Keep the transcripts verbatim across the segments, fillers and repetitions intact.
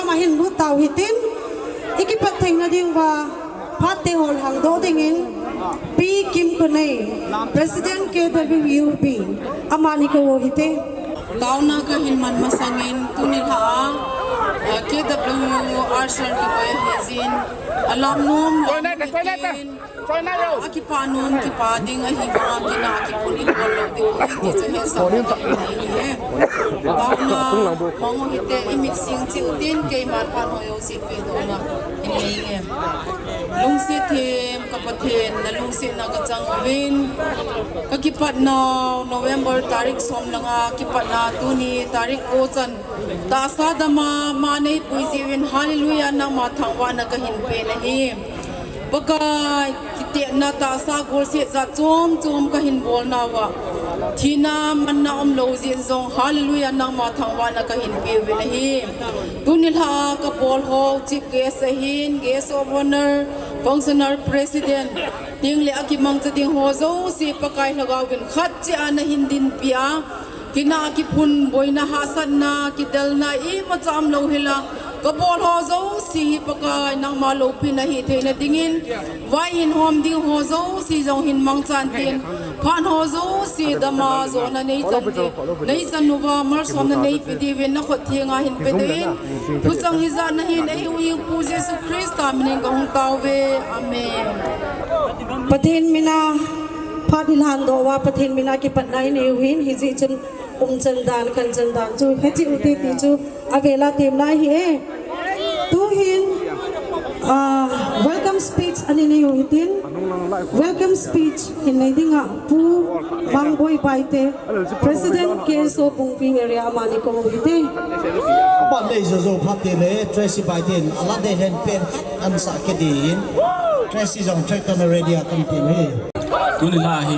Ama hin lut tau hitin, i kipat theina ding uva, phat te hol hang doh dingin, Pi Kim Khonei, President K W U B, amani kou hite. Taona kahin man masangin, tuni lha a, eh, K W R Sir kikoi ahi jin, alam nom, lam nom hitin, Akipah nom, kipah ding ahi vang a, kina kiphun in bol lou ding ahi, ti chu hetsahna kahin nei ahi. Taona mang u hite, i mit sing cheh utin, keiman phat hoi jouse pedohna in nei e. Lungset them ka Pathen, na lungsetna kachang uvin. Kakipatnau November tarik som le nga kipatna tuni tarik ko chan tahsa dama ama neipui jeh uvin, Hallelujah, nangma thangvahna kahin pen ahi. Pakai, kitepna tahsa golset jat chom chom kahin bolnauva, thina manna umlou jeh in jong, Hallelujah, nangma thangvahna kahin peuvin ahi. Tuni lha a kabol ho, Chief Guest ahin, Guest of Honour, Functional President, tengle akimangcha ding ho jouse, Pakai Lhagao vin khat cheh a nahin dinpi a, kina kiphun, boina, hahsatna, kidelna imacha umlou hela, kabol ho jouse hi Pakai nangma loupina hitheina dingin, vai hin hom ding ho jouse jong hin mangchan tin, phat ho jouse dama jona neichan ti, neichan uva malsomna neipe diuvin nakhut thenga hin pedoh in, thuchang hijat na hin eihuhhingpu Jesu Christa minin kahung tauve. Amen. Pathen mina phat ilhandoh uva, Pathen mina kipatna inei u hin, hijeh chun umchan dan, kanchan dan chu hecheh ute ti chu avela temna ahi e. Tuhin, ah, welcome speech ana nei u hitin, welcome speech hin nei dinga Pu Mangboi Baite, President K S O Pumpi Area, amani kou hite. Aban nei jojo phat teng le Tracy Baite in ala dei lhen pen khat ansah kit ding in, Tracy jong tractor na ready a kan ti hi. Tuni lha hi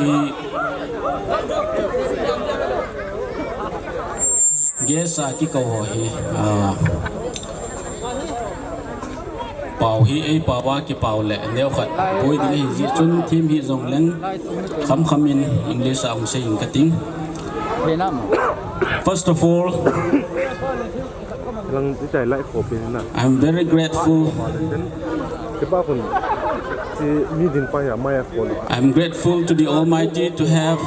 guest a kikou ho hi, ah, pao hi eipao a kipao le neokhat boi ding ahi jeh chun thim hijong leng khamkham in English a hung sei inge kating. First of all, I'm very grateful. I'm grateful to the Almighty to have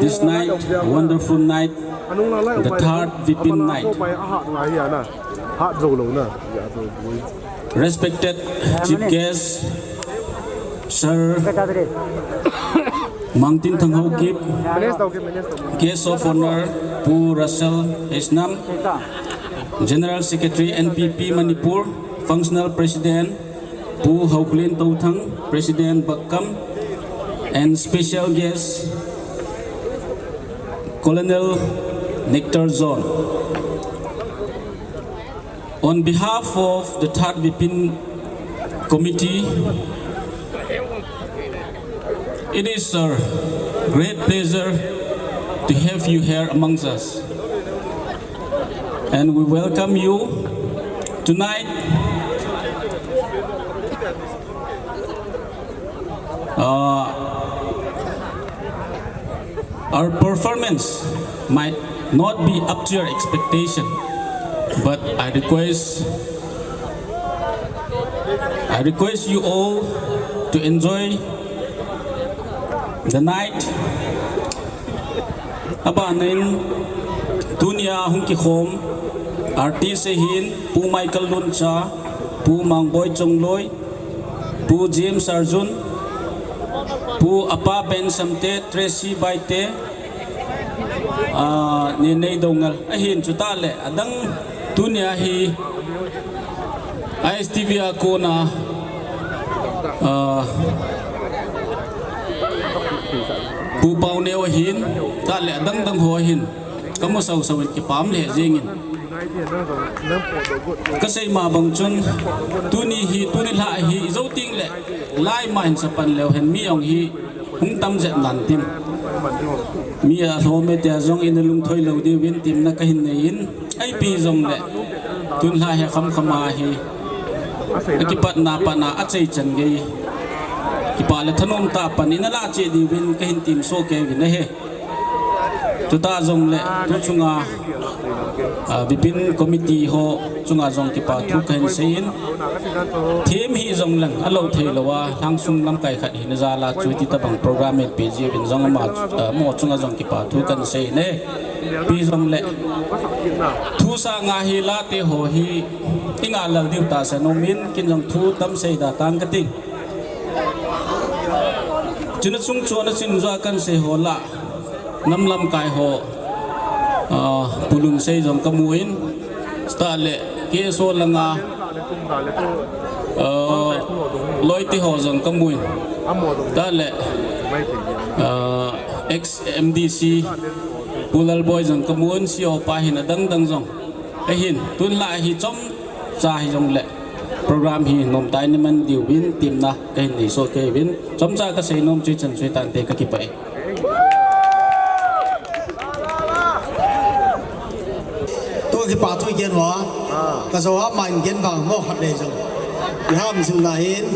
this night, wonderful night, the third Vipin night. Respected chief guest, Sir Mangtinthang Haokip, Guest of Honour, Pu Russell H Nam, General Secretary N P P Manipur, Functional President, Pu Haokholen Touthang, President Bukkam, and special guest, Colonel Nectar John. On behalf of the third Vipin committee, it is a great pleasure to have you here amongst us. And we welcome you tonight. Uh, our performance might not be up to your expectation, but I request, I request you all to enjoy the night. Abanin, tunia hung kikhom artist ahin, Pu Michael Luncha, Pu Mangboi Chongloi, Pu James Arjun, Pu Apa Ben Samte, Tracy Baite, ah, Nenei Doungel ahin, chutah le adang tunia hi I S T V a kona, ah, Pu Pauneo ahin, tah le adang dang ho ahin, kamu sausau in kipah um lheh jengin. Kasei ma bang chun, tuni hi, tuni lha hi, ijou teng le, lai ma hin sapan leu hen mi jong hi, hung tam jep nan tin. Mi alhom e tia jong ina lungthoi lou diuvin temna kahin nei in, ipi jong le, tun lha hi khamkham a hi, akipatna pat a achai chan gei, kipah le thanom tah a pan ina lah cheh diuvin kahin temsoh kei uvin ahi. Chuta jongle, tu chunga, ah, Vipin Committee ho chunga jong kipa thu kahin seiyin. Thim hi jongleng, alou thei louva, lhangsung lamkai khat hina jal a chu hiti tabang program in pe jiuvin jong ama, ah, mo chunga jong kipa thu kahin seiyin e. Ipi jongle, thu sanga hi late ho hi, i ngah lel diu tahsan aumin, ken jong thu tam sei da tang kating. Chuna chung chuna chin jua kahin sei ho lah. Nam lamkai ho, ah, Pu Lunsei jong kamun, chutah le K S O langa, ah, Loite ho jong kamun, chutah le, ah, ex M D C Pu Lalboi jong kamun, C O pa hin adang dang jong. Ahin, tun lah hi chomcha hi jongle, program hi nomtah in iman diuvin, temna kahin nei soh kei uvin, chomcha kasei nom chu hichan chu hitante, kakipah e. Tua kipa thu i gen uva. Ka jo a ma in gen vang mo khat nei jong. I ham jilna hin.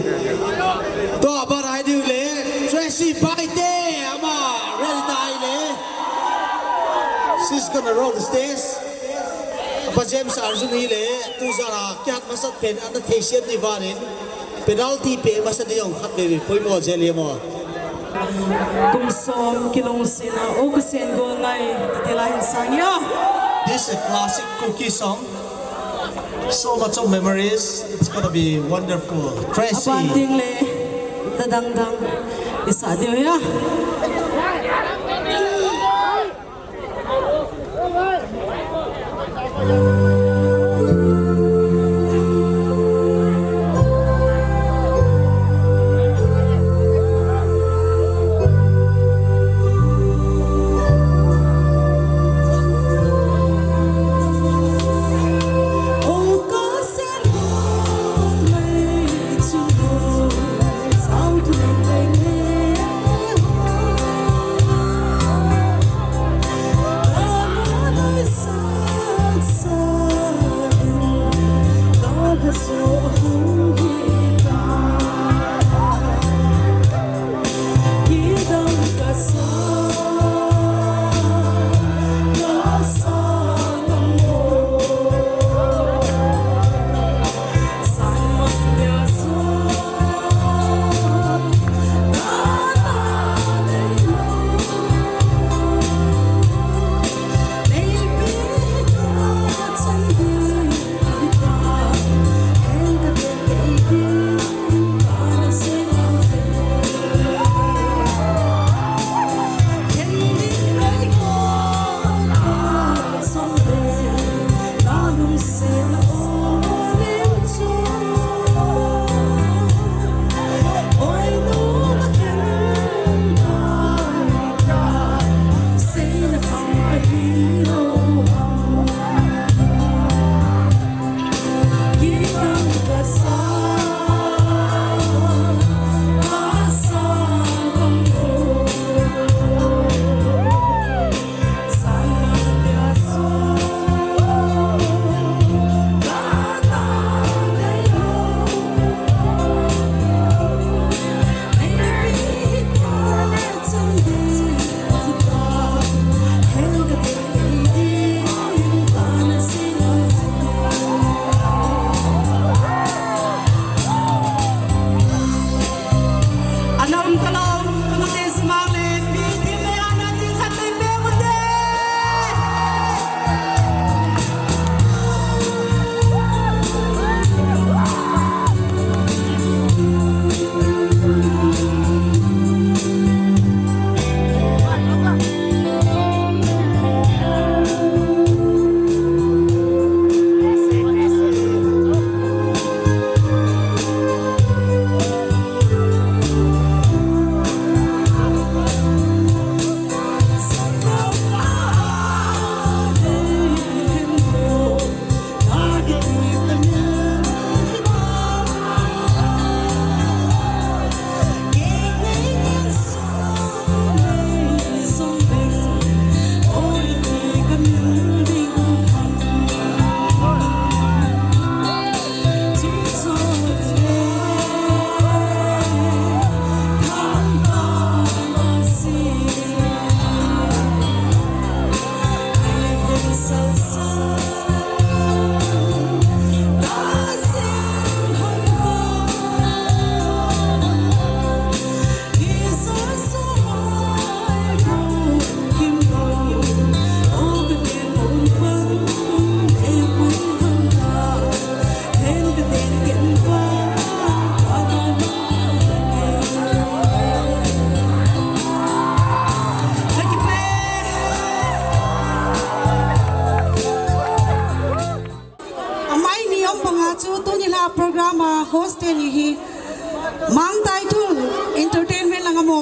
Tua bar ai diu le. Tracy Paite ama ready tai le. She's gonna roll the stage. Apa James Arjun hi le. Tu jara kiat masat pen ana thei siam ni vanin. Penalty pe masa ni jong khat veve poimo jel e mo. Kum som kilungsetna u kasen gol ngai, titi lai hin sang ya. This is a classic Kuki song. So much of memories. It's gonna be wonderful. Tracy. Aban ding le, ta dang dang. Isa diu ya.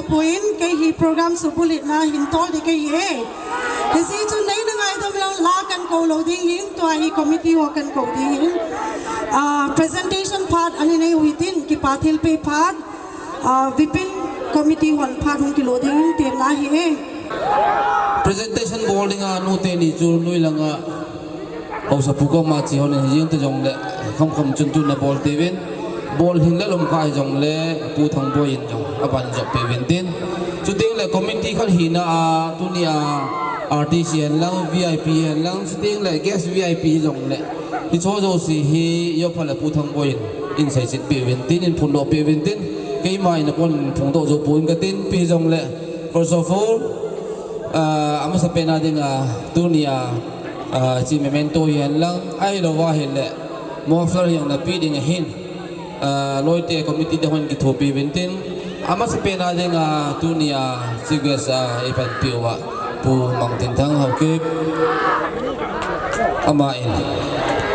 Puin kei hi program subulhitna hin tol ding kei hi e. Hiche chun neina ngaidam lang la kan kou lou ding hin, tua hi committee ho kan kou ding hin. Ah, presentation phat ana nei u hitin, kipa thilpeh phat, ah, Vipin committee hon phat hung kilo ding hin temna hi e. Presentation bol dinga nu teni chu noi langa Haosapu koma che hon in hijeng te jongle, khamkham chun tun na bol teuvin, bol hing le lom kha hijongle, Pu Thangboi in jong, aban jop peuvin tin. Chuteng le committee khat hina a, tunia artist hihen lang, V I P hihen lang, chuteng le guest V I P hijongle, hicho jouse hi, jop phat le Pu Thangboi in, in seiset peuvin tin, in phongdoh peuvin tin, keima in apon phongdoh jou pon katin, ipi hijongle, first of all, ah, amasapen a dinga, tunia, ah, hiche memento hihen lang, ahilouva ahile, muffler jong napeh ding ahin, ah, loite committee te hon kithopi uvin tin, amasapen a dinga, tunia, chief guest a, eipanpi uva, Pu Mangtinthang Haokip, ama in,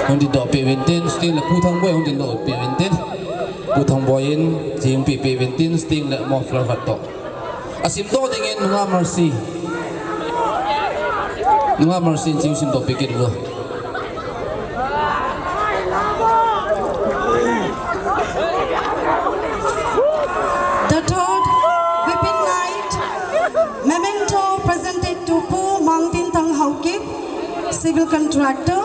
hung dingdoh peh uvin tin, chuteng le Pu Thangboi hung dingdoh peh uvin tin, Pu Thangboi in, chingpi peh uvin tin, chuteng le muffler khat toh. Asimdoh dingin Nungah Mercy. Nungah Mercy in ching simdoh peh kit uvo. The third Vipin Night memento presented to Pu Mangtinthang Haokip, civil contractor.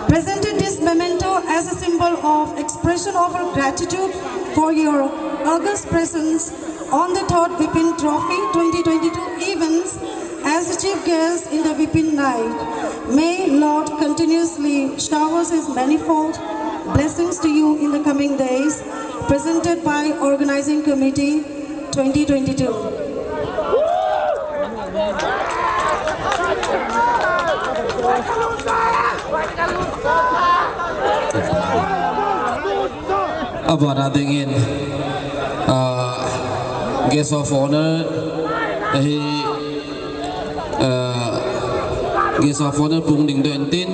Presented this memento as a symbol of expression of our gratitude for your august presence on the third Vipin Trophy twenty twenty-two events as a chief guest in the Vipin Night. May Lord continuously showers His manifold blessings to you in the coming days. Presented by Organizing Committee twenty twenty-two. Abana dingin, ah, guest of honor, ahi, ah, guest of honor Pu Dingdoh Entin,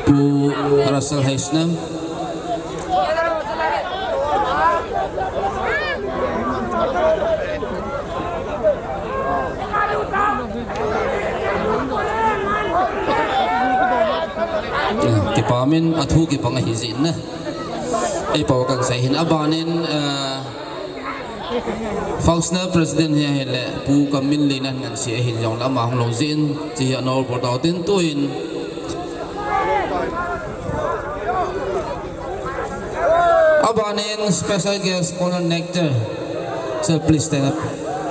Pu Russell Heisnam. Kipa min a thu kipang ahi jeh in na. Ei pau kan sei hin abanin, eh, functional president hi ahile, Pu Kamminlien in ngan sei ahin jong le ama hung lou jeh in, chi hi a nor bol tau tin tuin. Abanin special guest, Colonel Nectar. Sir, please stand up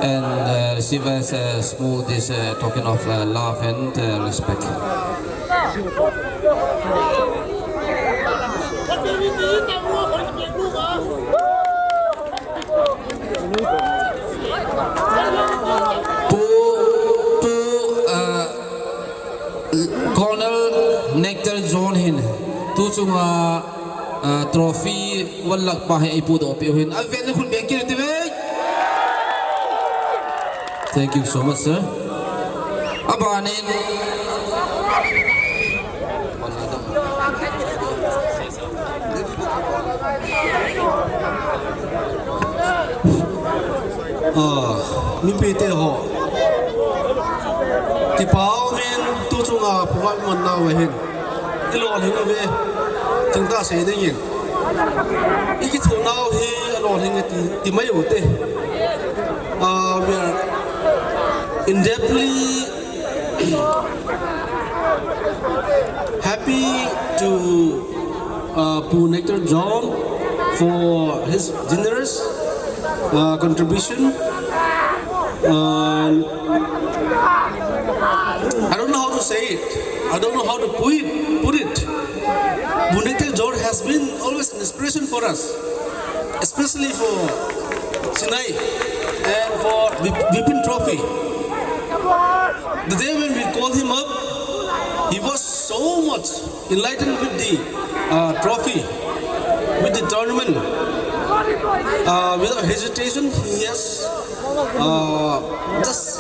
and, uh, receive as a small, this, uh, token of, uh, love and, uh, respect. Pu, Pu, uh, Colonel Nectar John hin, tu chunga, ah, trophy one lakh pa hi eipudoh peh u hin. Aven khut beng kit uvin. Thank you so much, sir. Abanin. Ah, mipite ho. Kipa umin tu chunga phuvat man nau ahin. I lolhing uve. Thingtah sei dingin. I kithoh nau hi a lolhing ti, ti mai u te. Ah, we are indebtedly happy to, uh, Pu Nectar John for his generous, uh, contribution. And I don't know how to say it. I don't know how to put it, put it. Pu Nectar John has been always an inspiration for us, especially for Sinai and for Vip-, Vipin Trophy. The day when we called him up, he was so much enlightened with the, uh, trophy, with the tournament. Uh, without hesitation, he has, uh, just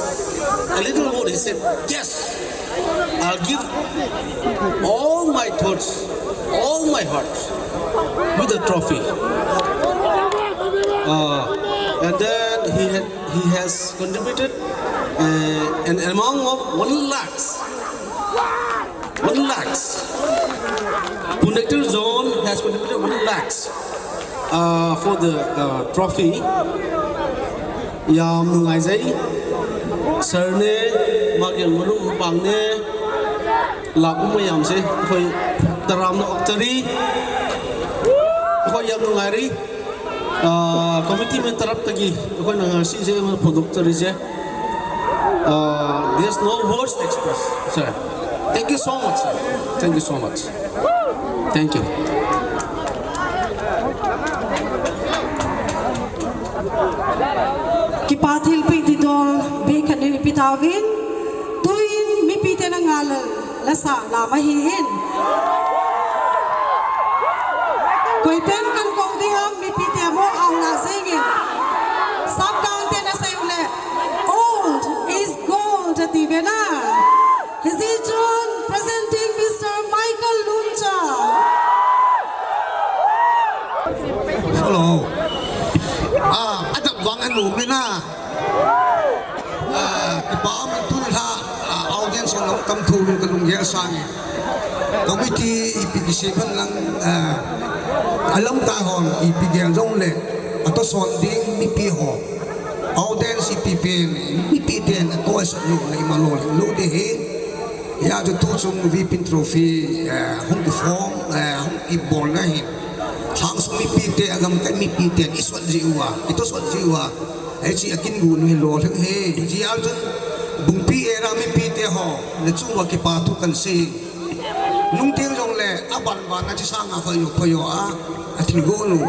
a little word, he said, "Yes, I'll give all my thoughts, all my heart with the trophy." Uh, He had, he has contributed, uh, an amount of one lakhs. One lakhs. Punektar Zone has contributed one lakhs, uh, for the, uh, trophy. Yam nungai jai. Sir ne, Magel Malu Mpang ne, lap um mayam se, khoi taram na oktari. Khoi yam nungai ri. Ah, committee men tarap tagi, khoi nang si je, ma product tari je. Ah, there's no words to express, sir. Thank you so much, sir. Thank you so much. Thank you. Kipa thilpeh didol, beh khat nei peh tauvin, tuin mipite na ngal lasa lam ahi hin. Koi pen kan kou ding ham, mipite mo auna jingin. Sapkang te na sei u le, old is gold, ati ve na. Hijeh chun, presenting Mister Michael Luncha. Hello. Ah, adap vang anu mina. Ah, kipa man tun la, ah, audience hon tam thu min ka lunggel sangin. Committee ipi kisei phan lang, ah, alam ta hon ipi gel jong le, atoh son ding mipi ho. Audience ipi pen, mipi ten atoh sa lu le ima lo lu de he. Ya tu tu chung Vipin Trophy, eh, hung ki form, eh, hung ki bol na hi. Sang sung mipi te, agam te mipi te, i sot ji uva, i to sot ji uva. Hichi akin gu nu hi lo thang he. Ji al chun bungpi era mipi te ho, na chung va kipa thu kan sei. Nung teng jong le, aban ban na chi sang a khoyo khoyo a, athil go nu.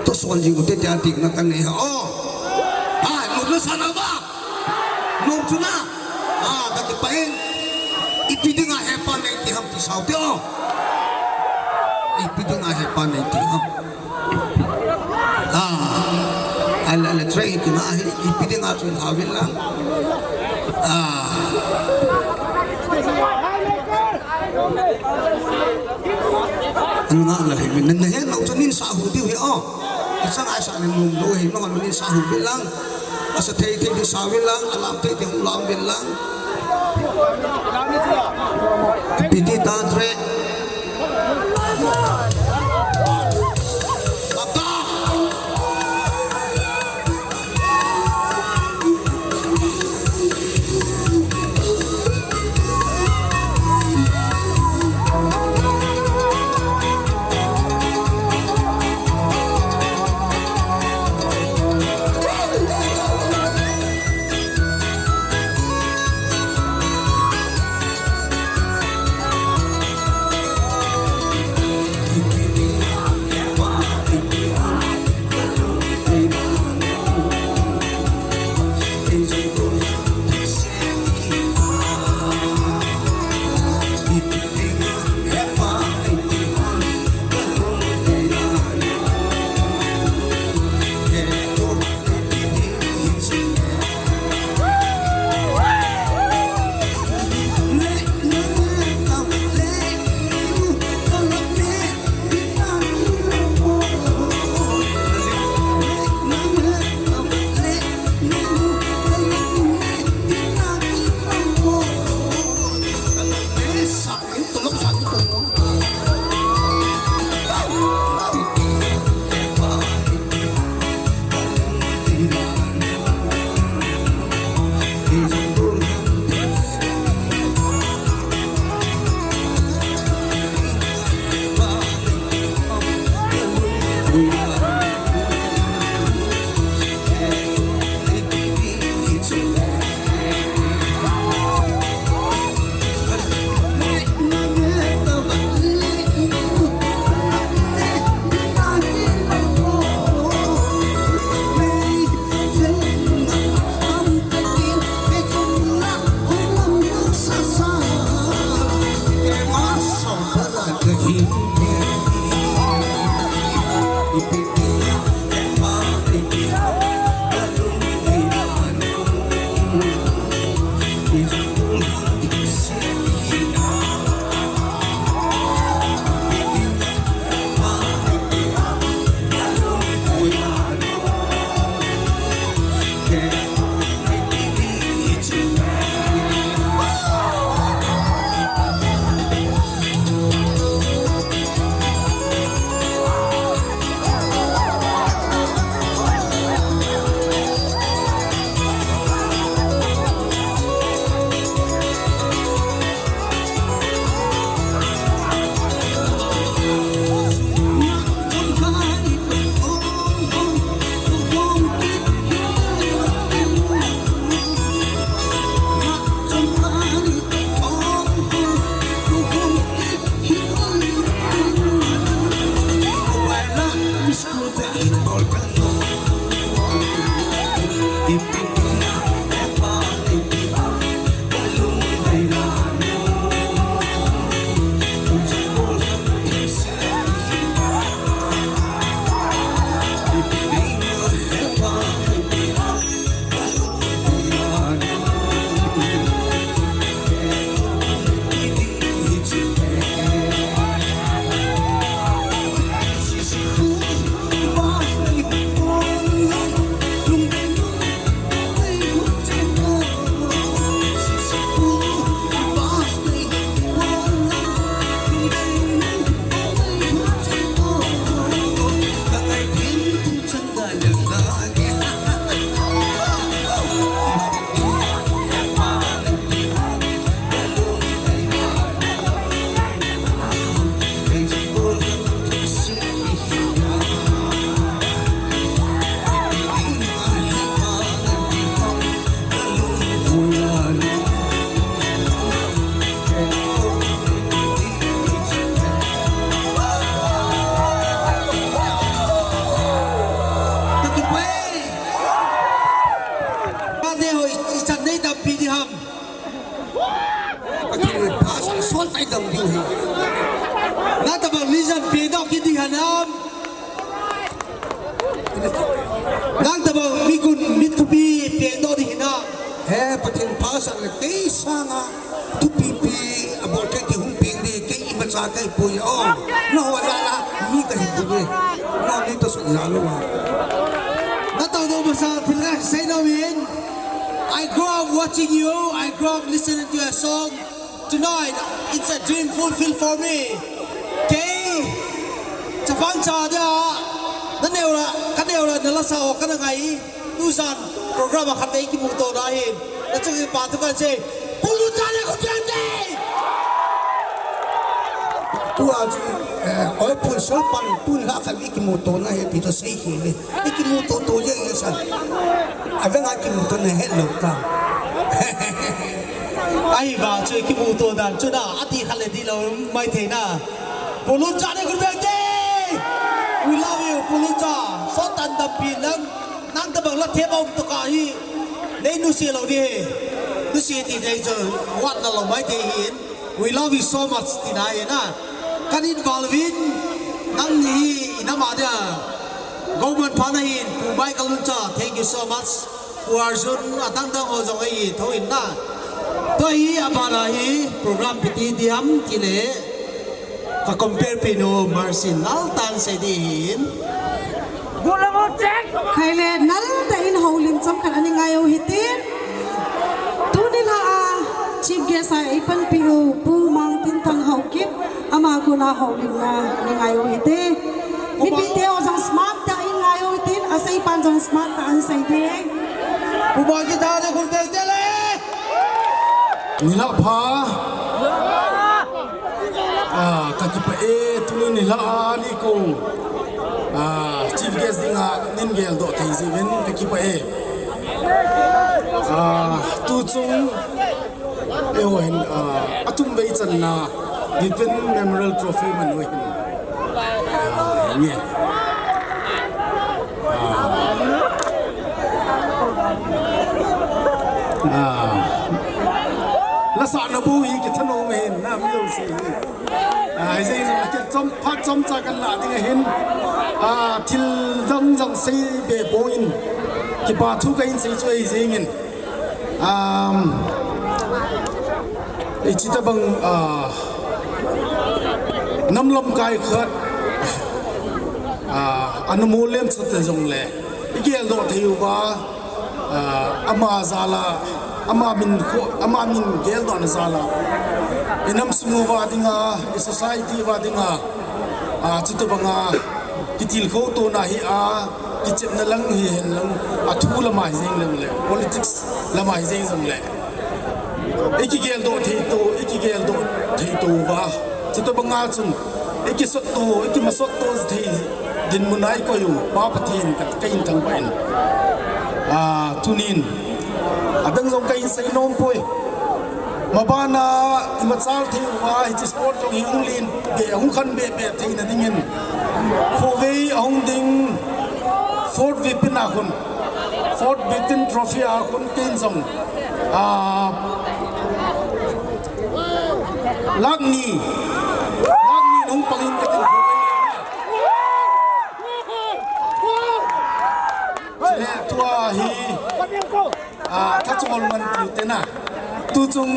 To sot ji u te te atik na kan nei ha. Oh. Ah, nu na sa na ba. Nom chu na. Ah, ka kipah in. Ipi dinga hepa nei ti ham ti sao te o. Ipi dinga hepa nei ti ham. Ah. Ala ala try ti na hi. Ipi dinga chu ha vin lang. Ah. Anu nga la hi min na he no chu nin sa hu diu hi o. Isang ai sa nin nom lo hi no nin sa hu vin lang. Asa thei thei di sa vin lang, alam thei thei hung lang vin lang. Piti ta tre. Ata. Te ho, ichan nei dampi di ham. Pathen pha asol tai dam diu hi. Nangtabang reason pe doh kit di ham. Nangtabang migun mit thupi pe doh di hinam. He Pathen pha asol le kei sanga thupi pi abol thei ti hung peng di, kei imacha kahi poi o. Nangho jal a mi kahi poi. Nangni toh sot jal uva. Natoh doh masa thil kasei nom in. I grew up watching you. I grew up listening to your song. Tonight, it's a dream fulfilled for me. Kei, chapang cha dia, naneo la, kaneo la, nalasa ho kana ngai. Tujan program a khat nei kimuto na hin. Nachung in pa thu kasei. Pu Luncha nei khut beng te. Tua chu, eh, oi pun sol pan tun la khat i kimuto na hi ti chu sei hi le. I kimuto to jeng e san. Adang a kimuto na hello ta. Ahivang chu i kimuto dan chu na, ati khat le ti lou mai thei na. Pu Luncha nei khut beng te. We love you, Pu Luncha. Sot tan dampi lang. Nangtabang la thep a um tokah hi. Nei nusia lou di hi. Nusia ti nei chu wat na lou mai thei hin. We love you so much, ti na hi na. Kan involve in, nangni hi inam a dia. Government pha na hin, Pu Michael Luncha, thank you so much. Pu Arjun, adang dang ho jong ahi, tho in na. Tua hi, abana hi, program piti diam, ti le. Ka compare pi nu, Marcin Laltan sei di hin. Khai le nal tah in houlim chomkhat ana ngai u hitin. Tuni la a chief guest a eipanpi u Pu Mangtinthang Haokip ama kona houlimna ana ngai u hite. Mipi te ho jong smart tah in ngai u hitin, asei pan jong smart tah in sei te. Pu Mangtinthang nei khut beng te le. Nilhah pha. Ah, ka kipah e, tuni nilhah a nei kou. Ah, chief guest dinga nei geldoh thei jeh uvin ka kipah e. Ah, tuchung, eiho hin, ah, athum vei channa, Bipin Memorial Trophy man u hin. Ah, nge. Ah. Ah. Lasah na bu hi kithanom ahin, na mi lo si hi. Ah, hijeh in, kei chom, phat chomcha kan la ding ahin. Ah, thil dang jong sei be pon, kipa thu kahin sei chu ahi jeng in. Um, hiche tabang, ah, nam lamkai khat, ah, ana molem sah ta jongle, i geldoh thei uva, ah, ama jal a, ama min kho, ama min geldohna jal a, i nam sung uva dinga, i society uva dinga, ah, chuti banga, kitilkhou tona hi a, kichepna lang hihen lang, a thu lama hi jeng lang le, politics lama hi jeng jong le. I kigeldoh thei to, i kigeldoh thei to uva. Chuti banga chun, i kisot to, i kimasot to thei dinmun a i koi u, Pa Pathen ka, kahin thangvah in. Ah, tunin, adang jong kahin sei nom poi. Mabana, i machal thei uva, hiche sport jong hi hung len be, hung khan be be theina dingin. Khovei ahung ding, Fort Bipin a khun. Fort Bipin Trophy a khun ken jong. Ah, lakh ni. Lakh ni hung pang in katin khovei le na. Chule tua hi. Ah, thachol man tu te na. Tuchung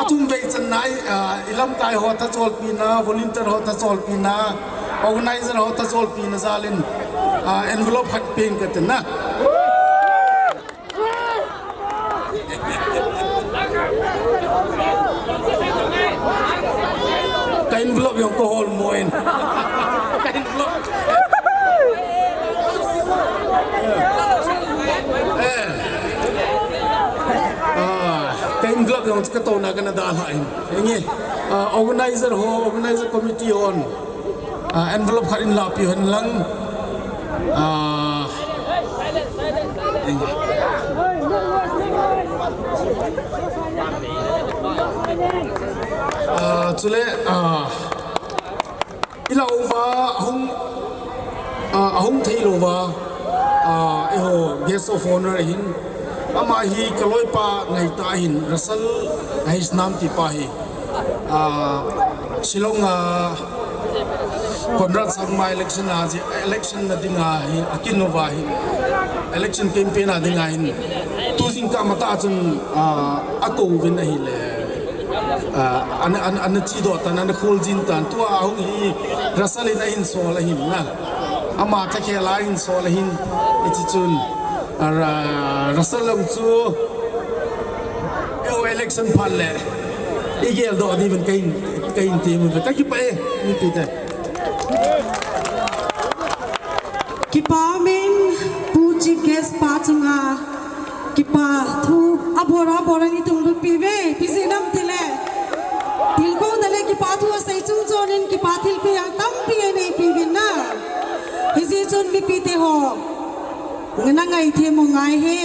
athum vei channa, ah, i lamkai ho thacholpina, volunteer ho thacholpina, organizer ho thacholpina jal in, ah, envelope khat peng kate na. Ka envelope jong ka hol mo in. Ka envelope. Eh. Ah, ka envelope jong ka tona kana dalha in. Inge, ah, organizer ho, organizer committee hon. Ah, envelope khat in lapi hen lang. Ah, inge. Ah, chule, ah, i lau uva, ahung, ah, ahung thei lou uva, ah, eiho guest of honor ahin, Ama hi kaloipa ngaitah ahin, Russell H Nampi pa hi. Ah, Shillong a Conrad Sangma election a, election na dinga hi, akin uva hi, election campaign a dinga hin, tu jingkah matah chun, ah, akouvin ahile. Ah, ana, ana, ana chedoh tan, ana kholjin tan. Tua ahung hi Russell in ahin sol ahin na. Ama thakhel a ahin sol ahin. Hiche chun, ah, Ra-, Russell jong chu, eh, election phat le igeldoh diuvin kahin, kahin ti mu. Kakipah e, mipite. Kipa min, Pu Chief Guest pa chunga kipa thu abora bora ni tung lut piuve, ipi jeh ham itile, tilkhouna le kipa thu asei chung chon in kipa thilpeh jong tampi anei piuvin na. Hijeh chun mipite ho, na ngaithem u ngai e.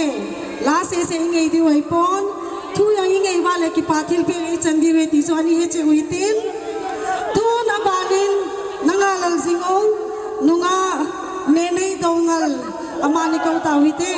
La sese inei diu ahipon, thu jong inei uva le kipa thilpeh ichan diu ahi ti chu ana hechen u hitin. Tun aban in, na ngalal jing u, nungah Nenei Doungel, amani kou tau hite.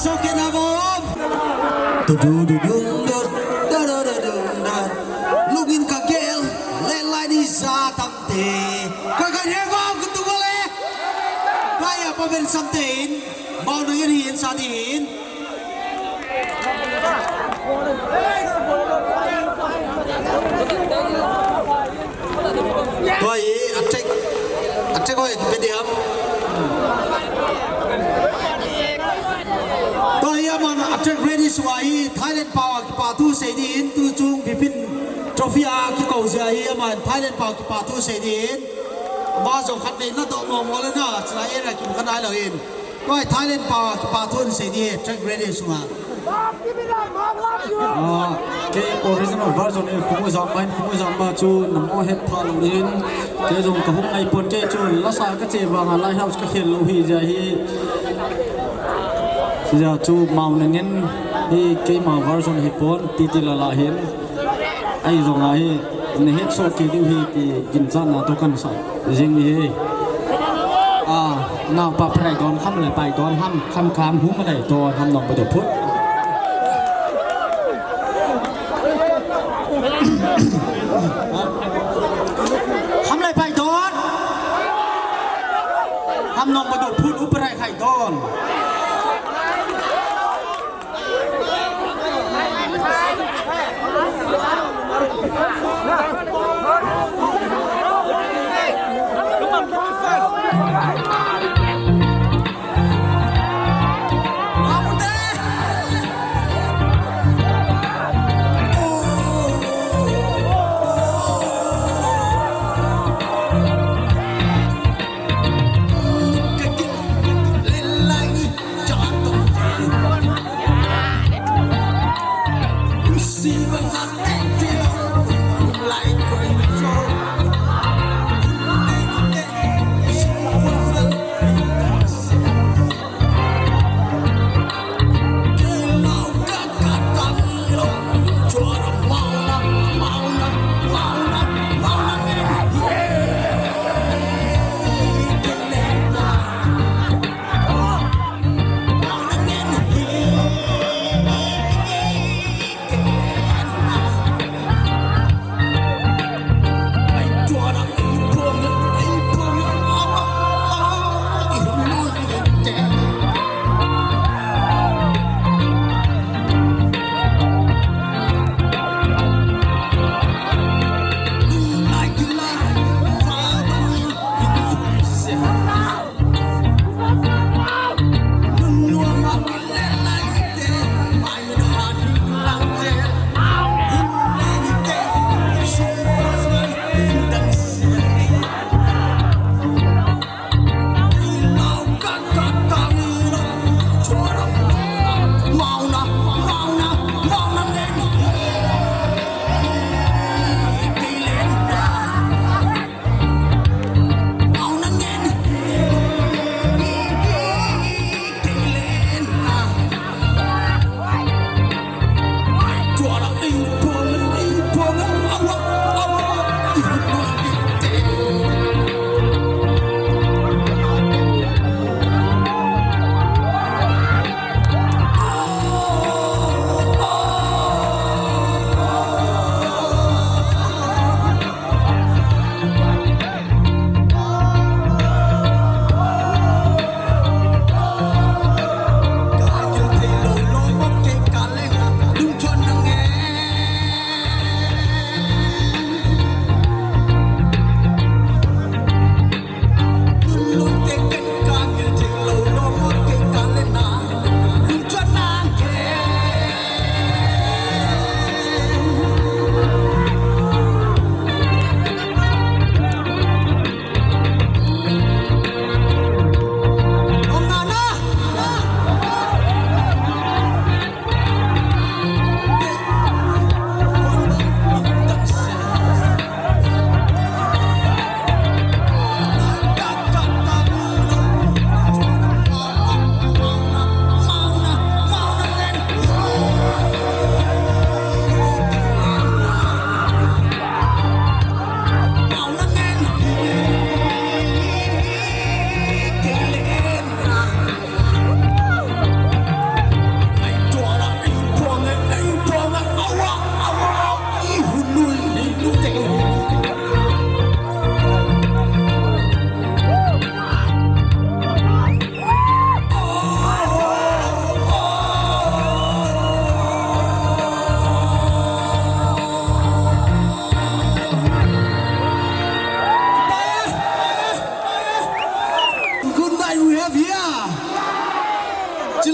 Soke na bom. Tu du du dum du, da da da dum da. Lungin ka gel, le lai ni sa tam te. Ka ka ne bom ku tu bole. Ka ya pa ben sam te in. Bom na yin hin sa di hin. Tua hi, a track, a track hoi kipe ding ham. Tua hi aman a track ready sunga hi Thailand pau a kipa thu sei ding in, tu chung Bipin Trophy a kikou jeh a hi aman Thailand pau a kipa thu sei ding in. Ama jong khatvei na doh mo mo le na, chulai area kimu kha nai lou in. Tua hi Thailand pau a kipa thu sei ding in, track ready sunga. Ah, kei original version hi Khumui Jamba hin, Khumui Jamba chu namo het pha lou hin. Kei jong ka hung ngai pon, kei chu lasa ka che vanga Lighthouse ka khel lou hi jeh hi. Jeh chu mau na ngen hi keima version hi pon, titi lala hin. Ahi jong ahi, na het soh kei diu hi ti ginchatna toh kan sa jing hi. A, naopa prai don, kham le pai don, ham, kham kham, hum le don, ham nong ba do phut. Kham le pai don. Ham nong ba do phut, u prai khai don.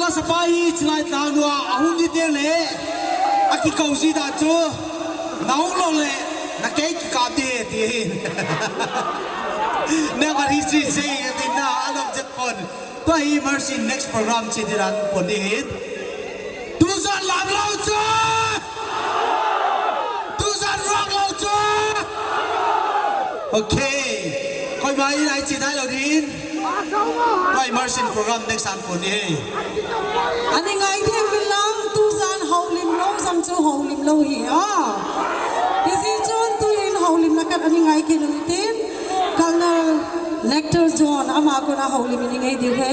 Sapa hi chilai tang nua ahung di te le. Aki kau si da chu. Nau lo le. Na kei ki ka de ti. Never history say ti na alom jet pon. Tua hi Mercy next program chi di ran pon di. Tujan lam lo chu. Tujan rock lo chu. Okay. Koi mai lai chi dai lo din. Koi Mercy program next an pon di. Ani ngai di min lang tujan haulim lo jang chu haulim lo hi a. Isi chun tu in haulim na kat ani ngai ki nung tin. Colonel Lecter John ama kona haulim ni ngai di he.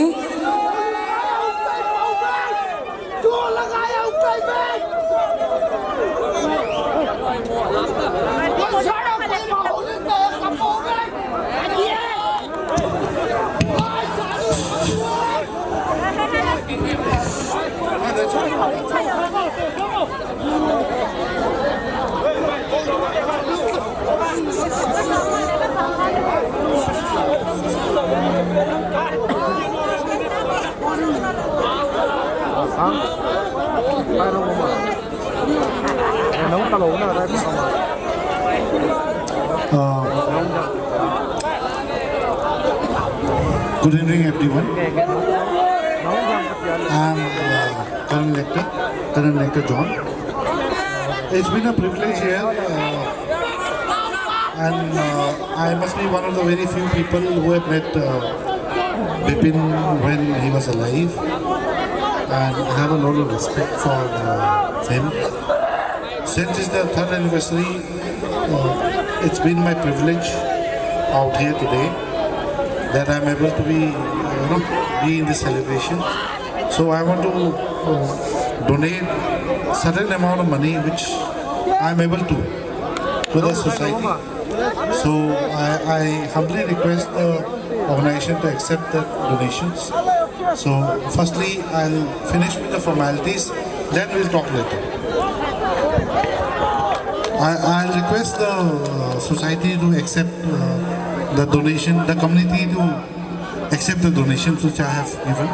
Uh, good evening, everyone. I'm uh, Colonel Lecter, Colonel Lecter John. It's been a privilege here, uh, and uh, I must be one of the very few people who have met uh, Bipin when he was alive, and I have a lot of respect for uh, him. Since it's the third anniversary, uh, it's been my privilege out here today that I'm able to be, you know, be in this celebration. So I want to uh, donate certain amount of money which I'm able to to the society. So I, I humbly request the organization to accept the donations. So firstly, I'll finish with the formalities, then we'll talk later. I, I'll request the uh, society to accept uh, the donation, the community to accept the donations which I have given.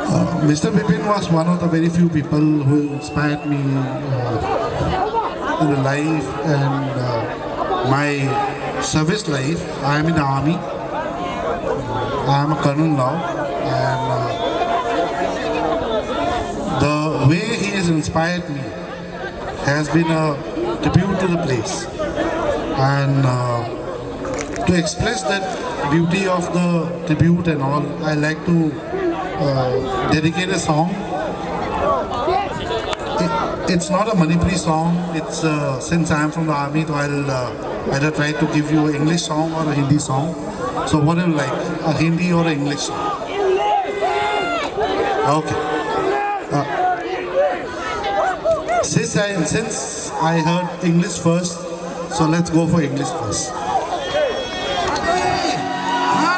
Uh, Mister Bipin was one of the very few people who inspired me uh, in the life and uh, my service life. I am in the army. I am a colonel now, and uh, the way he has inspired me has been a tribute to the place. And uh, to express that beauty of the tribute and all, I like to uh, dedicate a song. It, it's not a Manipuri song. It's uh, since I am from the army, so I'll uh, either try to give you an English song or a Hindi song. So what do you like, a Hindi or an English song? Okay. Uh, since I since I heard English first, so let's go for English first. I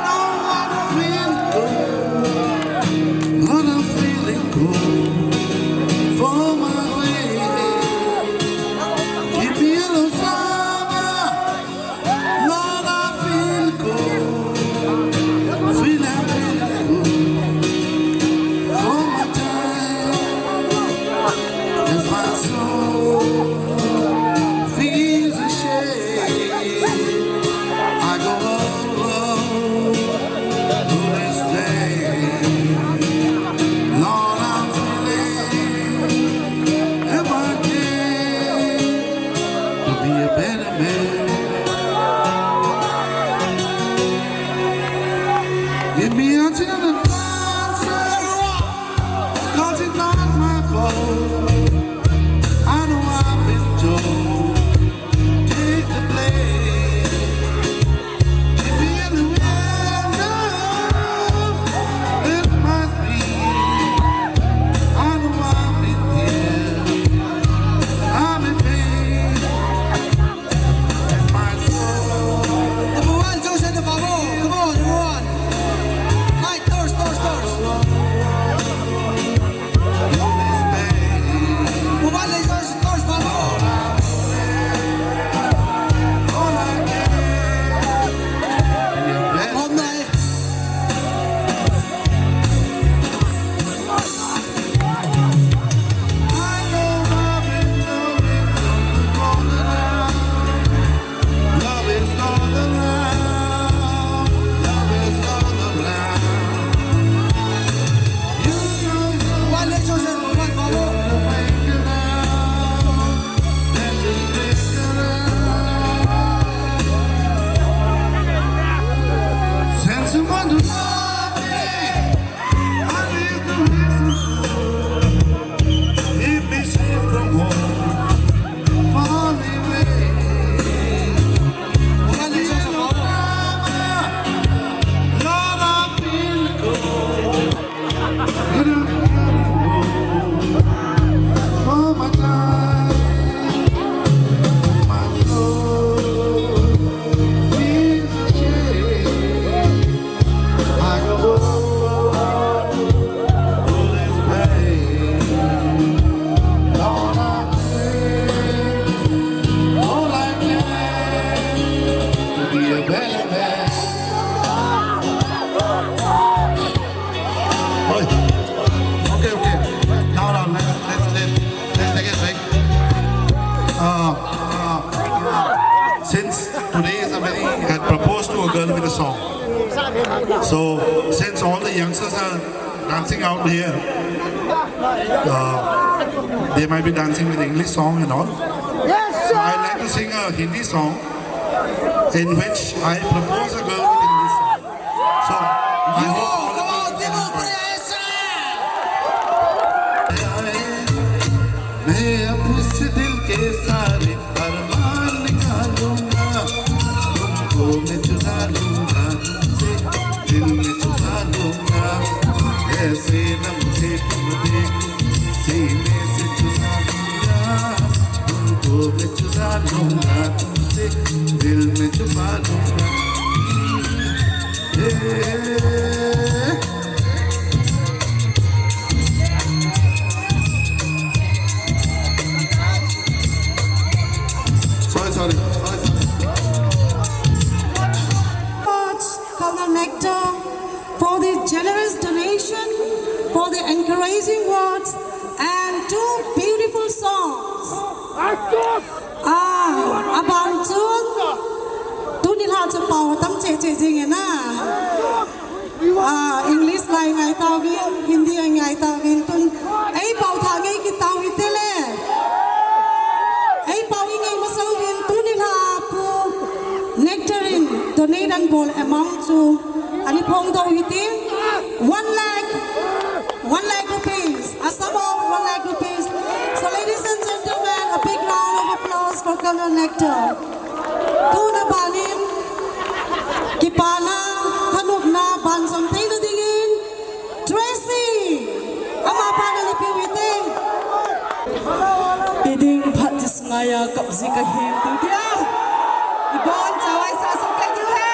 don't wanna feel good, but I'm feeling good for my way. Give me a little summer, Lord, I feel good, feeling really good for my time. If my soul feels ashamed, I go all alone to this day. Lord, I'm feeling if I can to be a better man. Give me a chance, 'cause it's not my fault. I know I've been song. So, since all the youngsters are dancing out here, uh, they might be dancing with English song and all. Yes, sir. So I'd like to sing a Hindi song in which I propose a girl with English song. So, I hope all of you can join. मैं अब इस दिल के सारे अरमान निकालूंगा, तुमको मैं चुरा लूंगा, तुमसे दिल में छुपा लूंगा। ऐसे न मुझे तुम देखो, सीने से चुरा लूंगा, तुमको मैं चुरा लूंगा, तुमसे दिल में छुपा लूंगा। Sorry, sorry. Sorry, sorry. Much, Colonel Nectar, for the generous donation, for the encouraging words, and two beautiful songs. Ah, aban chu, tuni lha chu pao tam cheh cheh jing e na. Ah, English lai ngai tauvin, Hindi lai ngai tauvin, tun ei pao tha ngei kit tau hite le. Ei pao i ngei masa uvin, tuni lha Pu Nectar in donate an bol amount chu ani phong doh hite. One lakh, one lakh rupees, a sum of one lakh rupees. So, ladies and gentlemen, a big round of applause for Colonel Nectar. Tun aban in, kipana, thanopna, banjom theina dingin, Tracy, ama phat ana pe u hite. Iding phat ti sunga ya kap ji ka hin tu dia. Ibon chawai sa su ka diu he.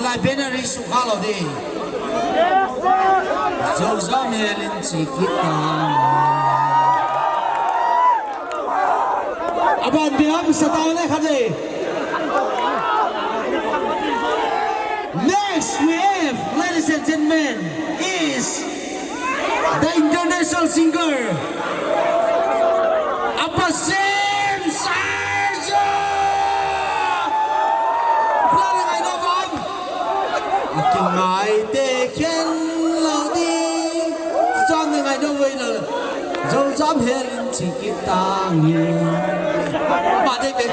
Lai banner hi sukha lou ding. Joujam helin chi kit ta. Aban biham sa tau le khat le. Next we have, ladies and gentlemen, is the international singer, Apa Sim Sarjo. Kula le ngai na bang. Akingai te khen lou ding. Chang ngai na wei lou. Joujam helin chi kit ta nge. Ma de ke.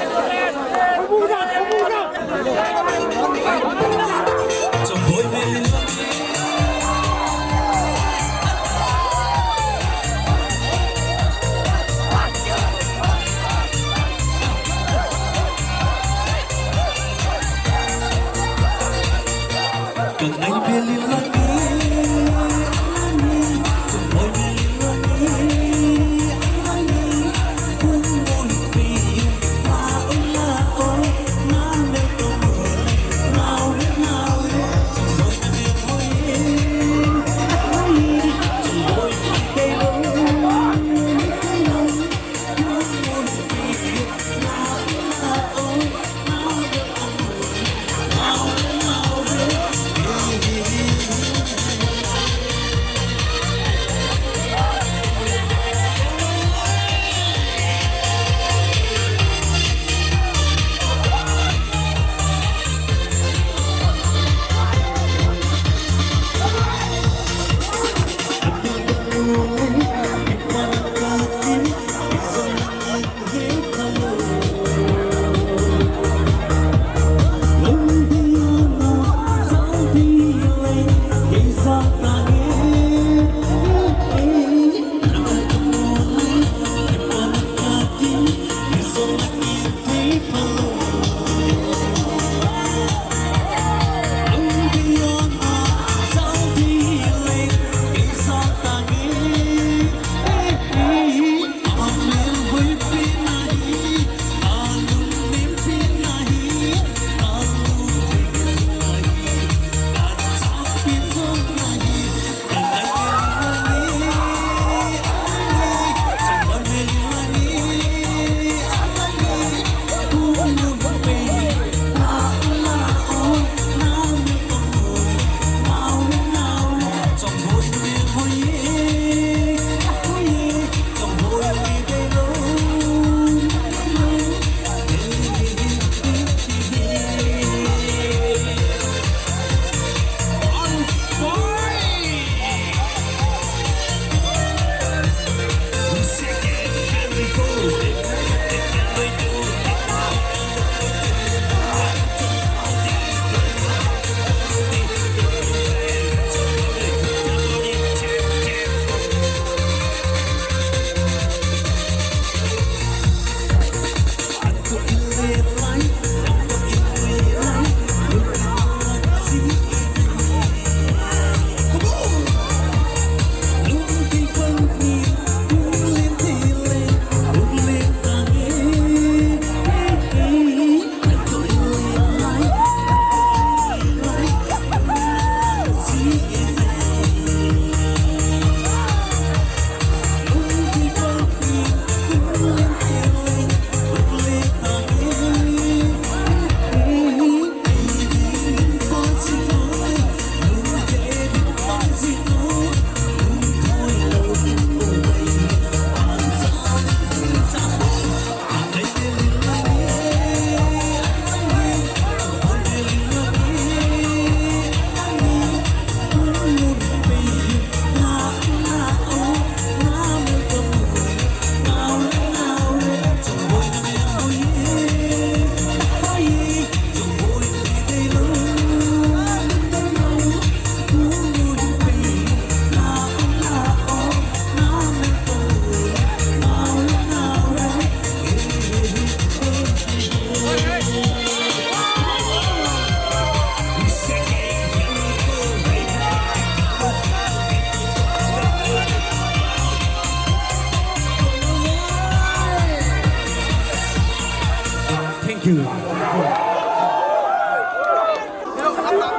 Thank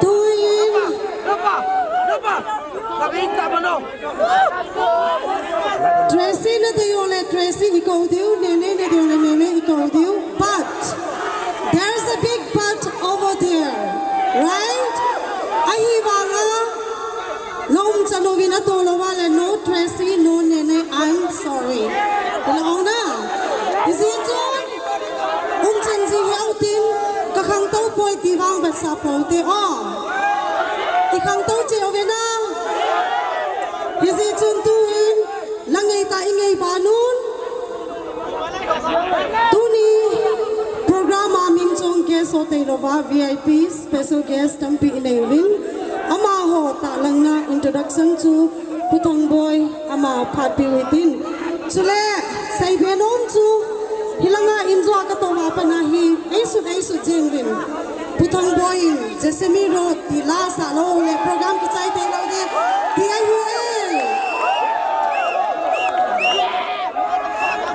you. Tracy nadei jongle Tracy ikou diu, Nene nadei jongle Nene ikou diu. But there's a big but over there, right? Ahivanga, la umchan uvin, atoh louva le no Tracy, no Nene, I'm sorry. Ila ona. Hijeh chun, umchan ji hiu tin, kakhangtou poi ti vang vetsah pou te o. Ikhangtou cheh uve nang. Hijeh chun tuhin, la ngeitah ingei ban un. Tuni program a min chong guest ho teilouva V I P special guest tampi inei uvin. Amaho tahlangna introduction chu Pu Thongboi ama phatpiu hitin. Chule, seibe nom chu, hilanga injua katoh ma pana hi, eisut eisut jeng uvin. Pu Thongboi in, Jessamy Road, ti la sah lou le, program kichai tei lou ding, ti ahi e.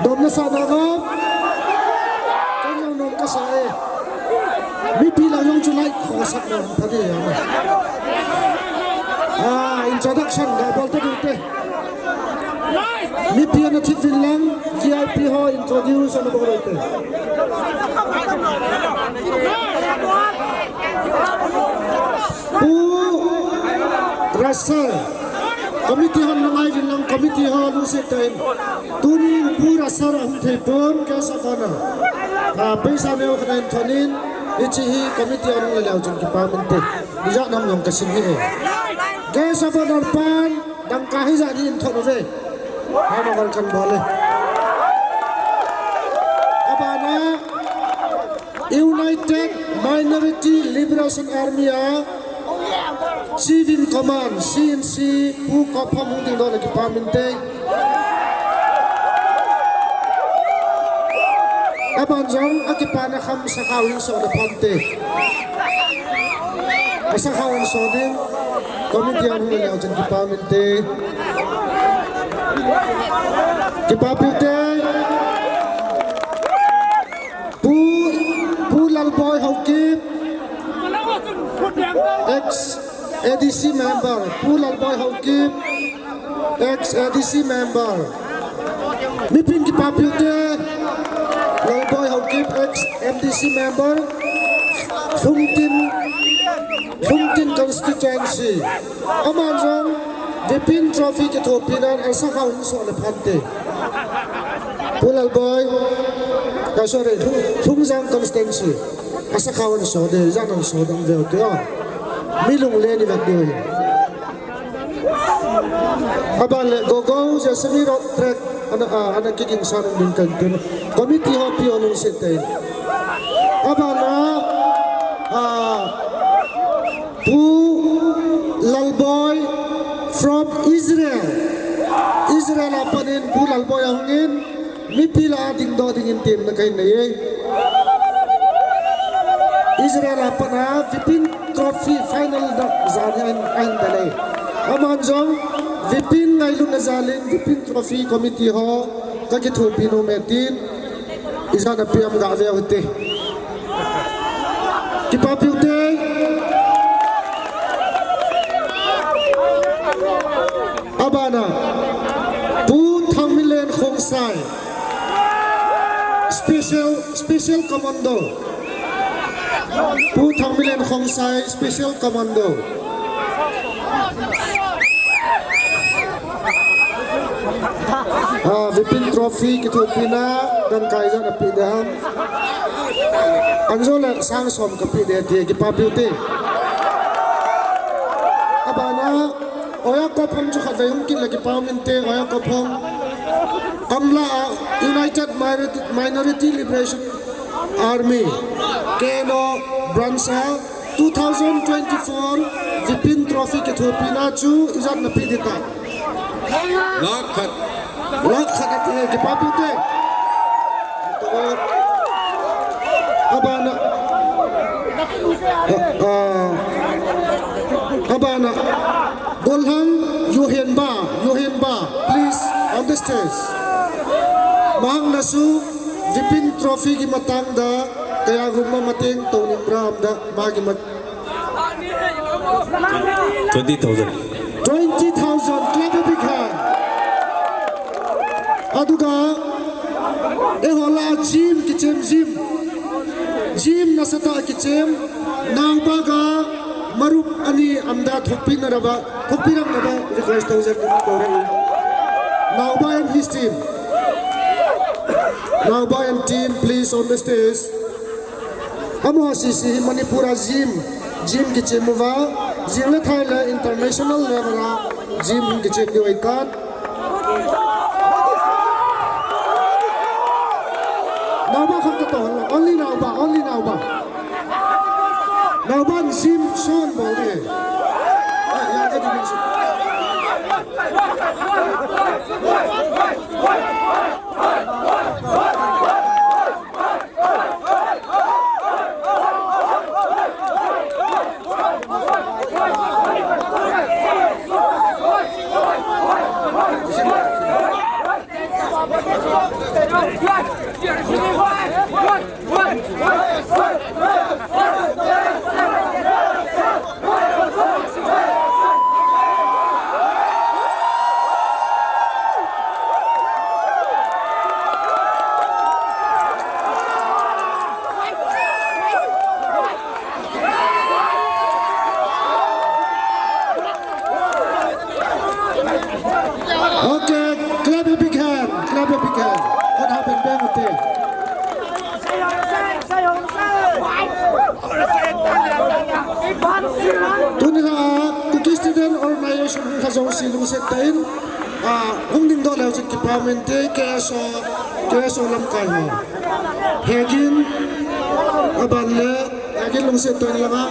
Dom nasa nanga, kan nom nom kasa e. Mipi la jong chu like khosah na pha ding ahi. Ah, introduction ga bol ta ding te. Mipi ana thip uvin lang, V I P ho introduce ana bol te. Pu Russell, committee hon na ngai uvin lang, committee ho lungset tah in. Tuni Pu Russell ahung thei pon, guest of honor. Ah, paisa neo khat in thonin, hiche hi committee hon hung leleu chun kipa um inte. Ijat nam jong kasim hih e. Guest of honor pan, dangka hijat hi in thon uve. Hano kal kan bol e. Abana, United Minority Liberation Army a Chief in Command, C in C, Pu Kop Pham hung dingdoh le kipa um inte. Aban jong akipana kham sakhao hin soh le pha inte. Asakhao hin soh ding committee a hung leleu chun kipa um inte. Kipa piu te. Pu, Pu Lalboi Haokip, ex A D C member, Pu Lalboi Haokip, ex A D C member. Mipin kipa piu te, Lalboi Haokip, ex M D C member, Lhungtin, Lhungtin constituency. Aman jong, Vipin Trophy kithopina, asakhao hin soh le pha inte. Pu Lalboi, ka sorry, Lhung-, Lhungjang constituency. Asakhao hin soh ding, ijat hin soh ding veu te o. Mi lunglen ivet diu ahi. Aban le Gogo, Jessamy Road track, ana, ah, ana kigin san ding kan tin. Committee ho pi o lungset tah in. Abana, ah, Pu Lalboi from Israel. Israel a panin Pu Lalboi ahungin, mipi lah a dingdoh dingin temna kahin nei e. Israel a pat a Vipin Trophy final na jan ahin, ahin dalha e. Aman jong Vipin ngailutna jal in Vipin Trophy committee ho kakithopi nom e tin. Ijat na pi am gave u hite. Kipa piu te. Abana, Pu Thangminlen Khongsai, special, special commando. Pu Thangminlen Khongsai, special commando. Ah, Vipin Trophy kithopina, dangka ijat na pe ding ham. Anjo le sang som kape ding ti, kipa piu te. Abana, Oya Kophong chu khatvei hung kit le kipa um inte, Oya Kophong. Amla a United Minority, Minority Liberation Army, K N O branch a two thousand twenty-four Vipin Trophy kithopina chu ijat na pe ding ta. Lakh khat. Lakh khat ati e, kipa piu te. Abana. Ah, ah. Abana. Golhang Yohenba, Yohenba, please, on the stage. Mahang nasu, Vipin Trophy ki matang da, kaya gumma mateng to ni bram da, magi mat- Twenty thousand. Twenty thousand. Aduga, eiho lah a gym kichem gym. Gym nasatah a kichem. Naoba ga marup ani anda thokpi na raba, thokpi ram raba request to jek to re. Naoba and his team. Naoba and team, please on the stage. Amaho sese hi Manipur a gym, gym kichem uva, gym le thai le international level a gym kichem diu ahitan. Naoba kham ta to, only Naoba, only Naoba. Naoba in gym son bol di. Ah, ya, ya, ya, ya. Okay, clap a big hand, clap a big hand. What happened there, okay? Tuni a Kuki Student Organization hung kha jouse lungset tah in, ah, hung dingdoh leu chun kipa um inte, K S O, K S O lamkai ho. Hegin, aban le, hegin lungset tah in langa.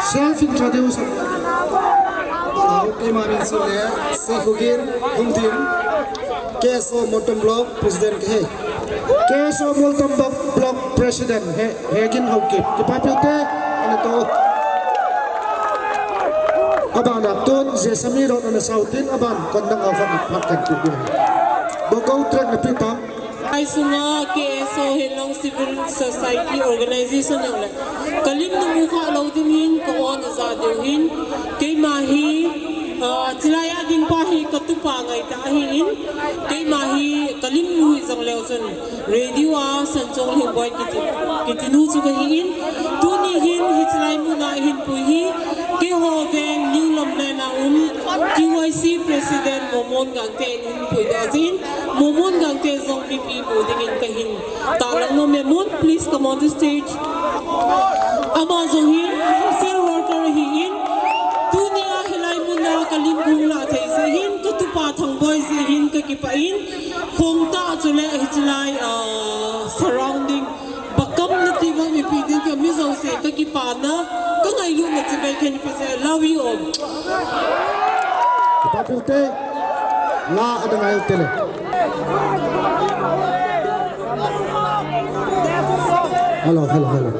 Self introduce. Hello, keima min Sule, Seikhogin Humdim, K S O Moltom Block President kahi. K S O Moltom Block, Block President he, Hegin Haokip. Kipa piu te, ana to. Aban a tun, Jesami Road ana sautin, aban, kondang a fan a phat kan tu. Bokau track na pita. Ai sunga K S O hilou civil society organization jong le. Kalim nu mu kha lou ding hin, ka on aja ding hin. Keima hi, ah, chilai a ding pa hi katupa ngai ta ahin. Keima hi kalim nu hi jong leu chun radio a Sanchong Lhingboi kiti, kiti nu chu kahin. Tuni hin hichilai muna hin pui hi. Keiho veng New Lamlen a um T Y C President Momon Gangte in hin pui da jin. Momon Gangte jong mipi mu dingin kahin tahlang nom e. Mon, please come on the stage. Ama jong hin social worker ahin. Tunia hilai muna kalim kahung lah thei jeh hin, katupa Thangboi jeh hin kakipah in. Khongtah chule hichilai, ah, surrounding. Pakam nati vang mipi ding kami jouse kakipana, kangailutna chibai khen pi se, love you all. Kipa piu te, la ada ngai te le. Hello, hello, hello.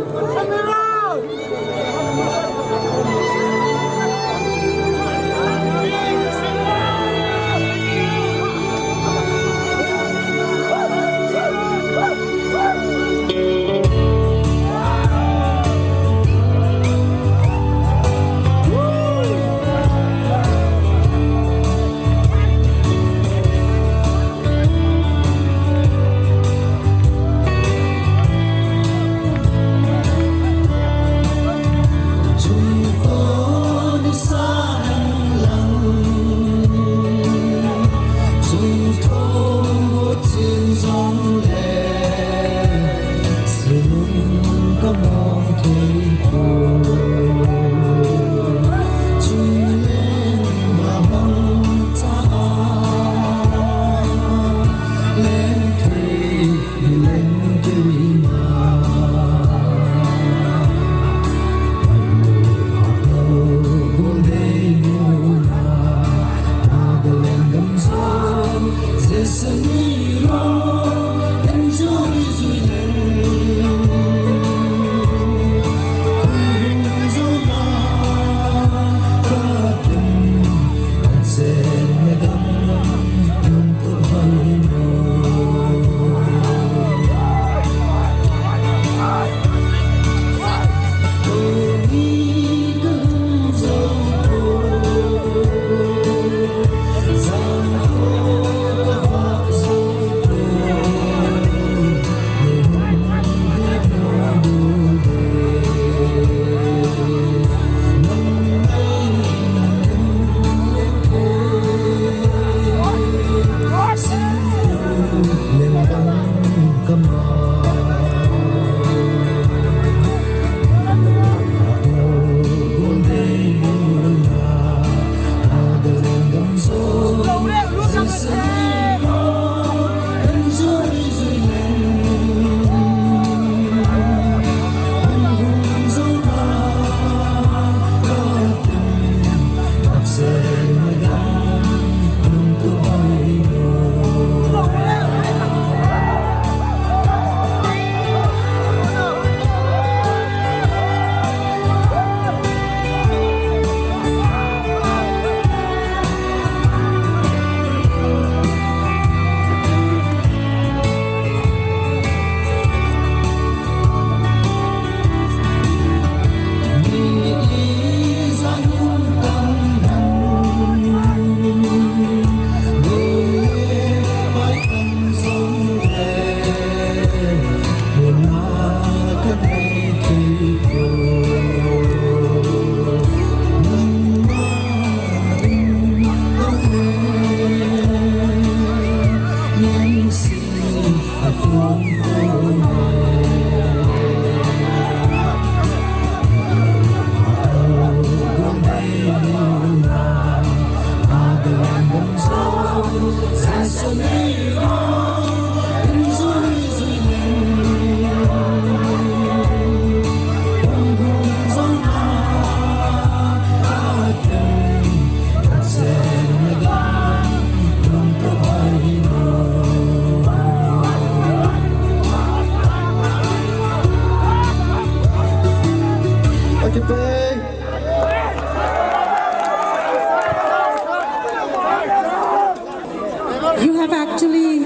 You have actually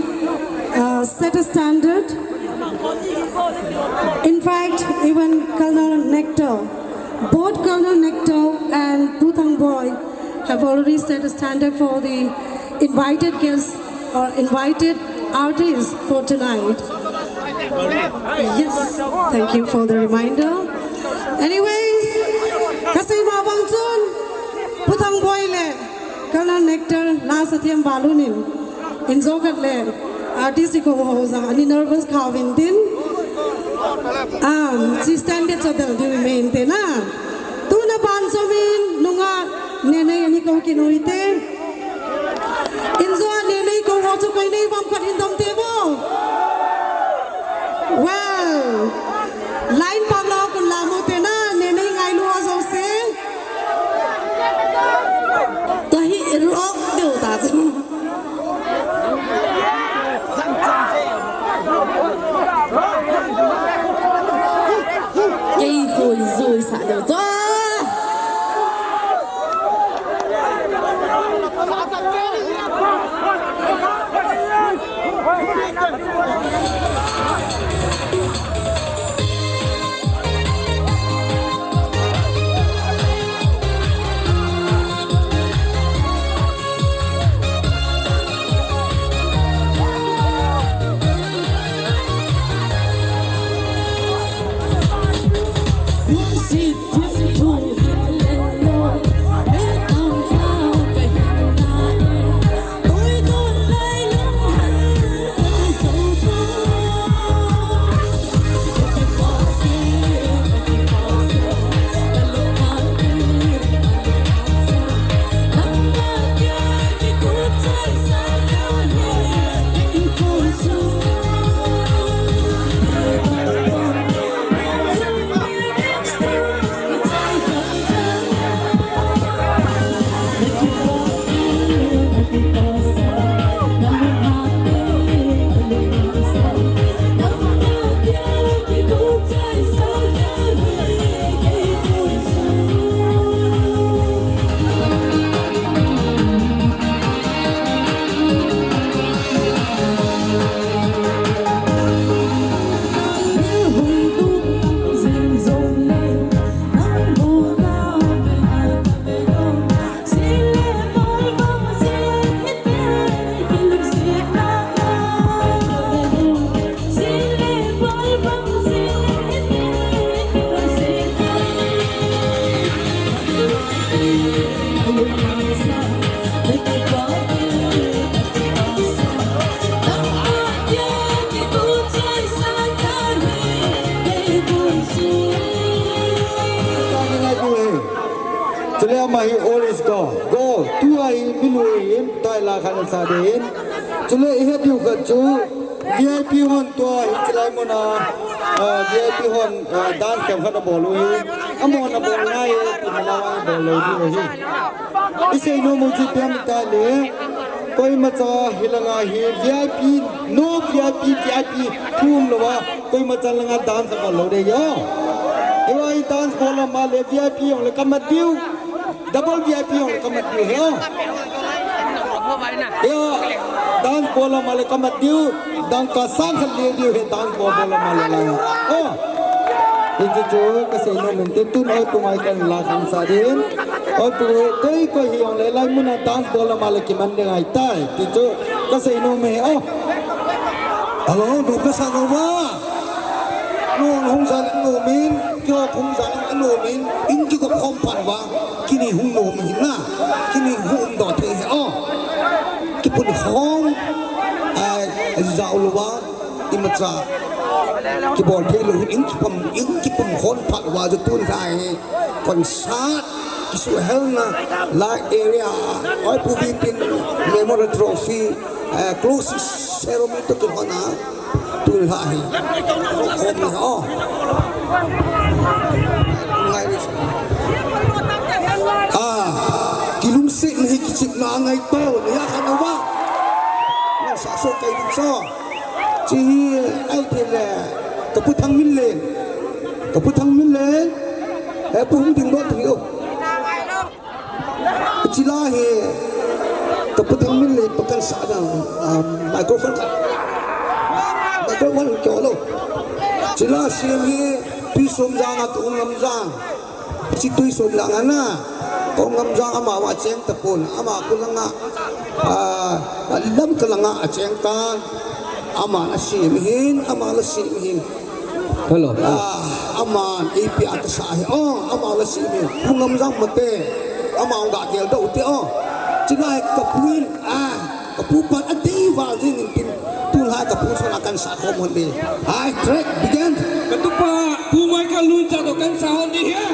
uh, set a standard. In fact, even Colonel Nectar, both Colonel Nectar and Pu Thangboi have already set a standard for the invited guests or invited artists for tonight. Yes, thank you for the reminder. Anyways, kasei ma bang chun, Pu Thangboi le Colonel Nectar la sathiam balun in, in jo khat le artist ko ho jang ani nervous kha vin tin. Um, si standard cho del di main te na. Tuna ban jo min nunga Nenei ani ko kinoi te. Injo a Nenei ko ho chu koi nei bang khat in dom te mo. Well, line pang lo kun la mo te na, Nenei ngailu a jo se. Tahi rock deu ta chu. Kei koi zui sa deu chu. Ama hi all is go. Go. Tua hi milu hin tai la khan sa de hin. Chule i het diu khat chu V I P hon tua hi chilai muna, ah, V I P hon, ah, dance camp khat a bol u hi. Amahon a bol ngai e, ti mala wa bol lo diu hi. I sei nom u chu pian ta le. Koimacha hilanga hi V I P, no V I P, V I P, thum lo wa. Koimacha langa dance a bol lo de yo. Hiva hi dance bol la ma le V I P jong le kamat diu. Double V I P jong le kamat diu he. Yo, dance bol la ma le kamat diu. Dangka sang khat le diu he dance bol, bol la ma le la. Oh. Ti chu chu ka sei nom in te tun oi tu mai kan la kan sa din. Oi tu koi koi hi jong le lai muna dance bol la ma le kiman ding ahi tai. Ti chu ka sei nom e. Oh. Hello, nom ka sa nom a. Nom hung sa nom in, kio hung sa nom in, in kikop khom phat uva, kini hung nom in na, kini hung um doh thei he, oh. Kipun khom, eh, jao lou va, imacha, kibol thei lou in, in kipum, in kipum khom phat uva, chu tun lai, concert, kisuhelna, la area, oi pu vi pin, memorial trophy, eh, close ceremony to kin hon a, Tun la hi. Khom ni, oh. Ngai ni. Ah, kilungset ni hi kichepna ngai to, ni ya khan uva. Ni sa so kai ni so. Chi hi ai thei le. Ka pu Thangminlen. Ka pu Thangminlen. Eh, pu hung ding lo tu yo. Chila hi, ka pu Thangminlen pa kan sa dang, um, microphone ka. Microphone kyo lo. Chila siem hi, Tuisomjang a Kong Lamjang. Chi Tuisomjang a na. Kong Lamjang ama va cheng tapon. Ama khu langa, ah, lam ka langa a cheng tan. Ama na siem hin, ama la siem hin. Hello. Ah, aman, ipi ata sa hi. Oh, ama la siem hin. Pu Ngamjang mate. Ama ong ga gel do te, oh. Chilai ka pu in, ah, ka pu pan a dei val jing in tin. Tun hai ka pu son a kan sa khom hon di. Hai, track, begin. Ka tupa, pu mai ka lun cha to kan sa hon di he.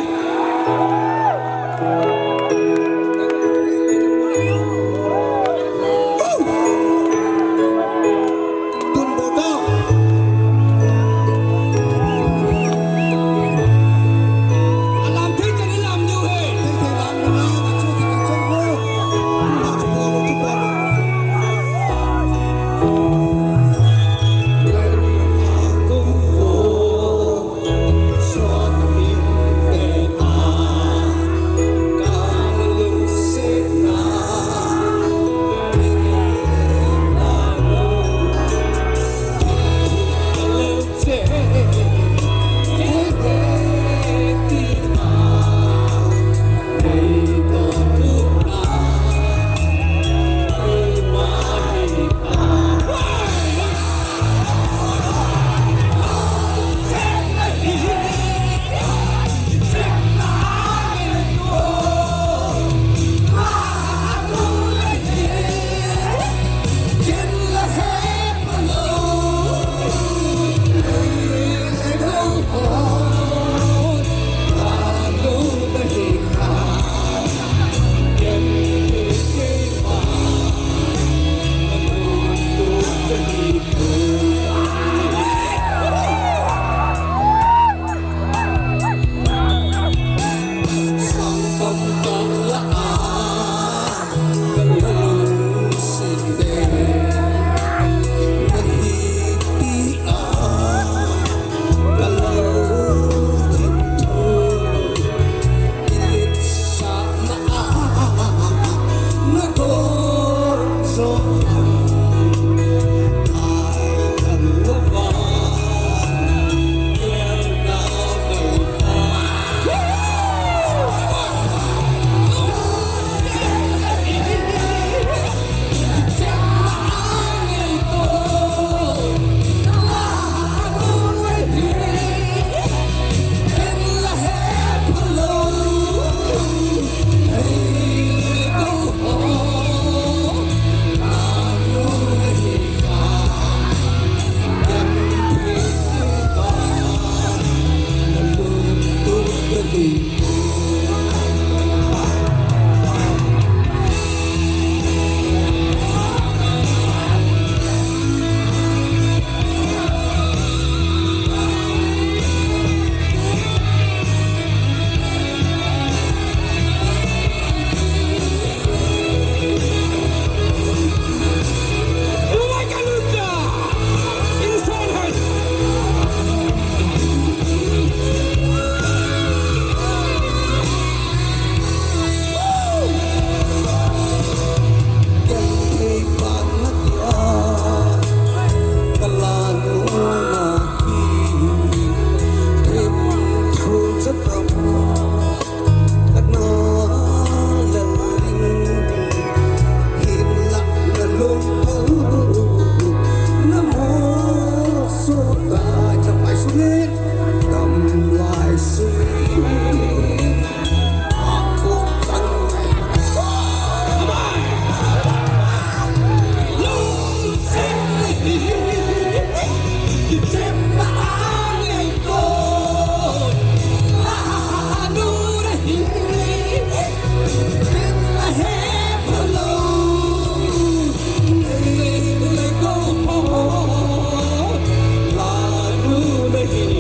Amen.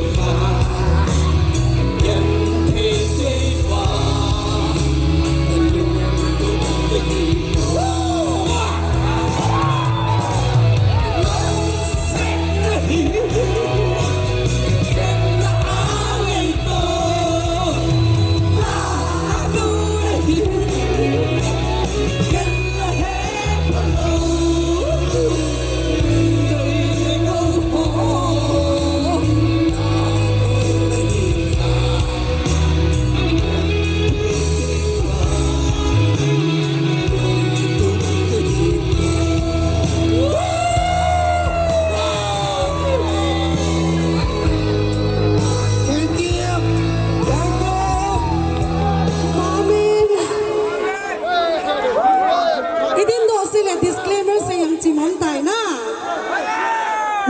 Itin doh sile disclaimer sei ang chimam tai na.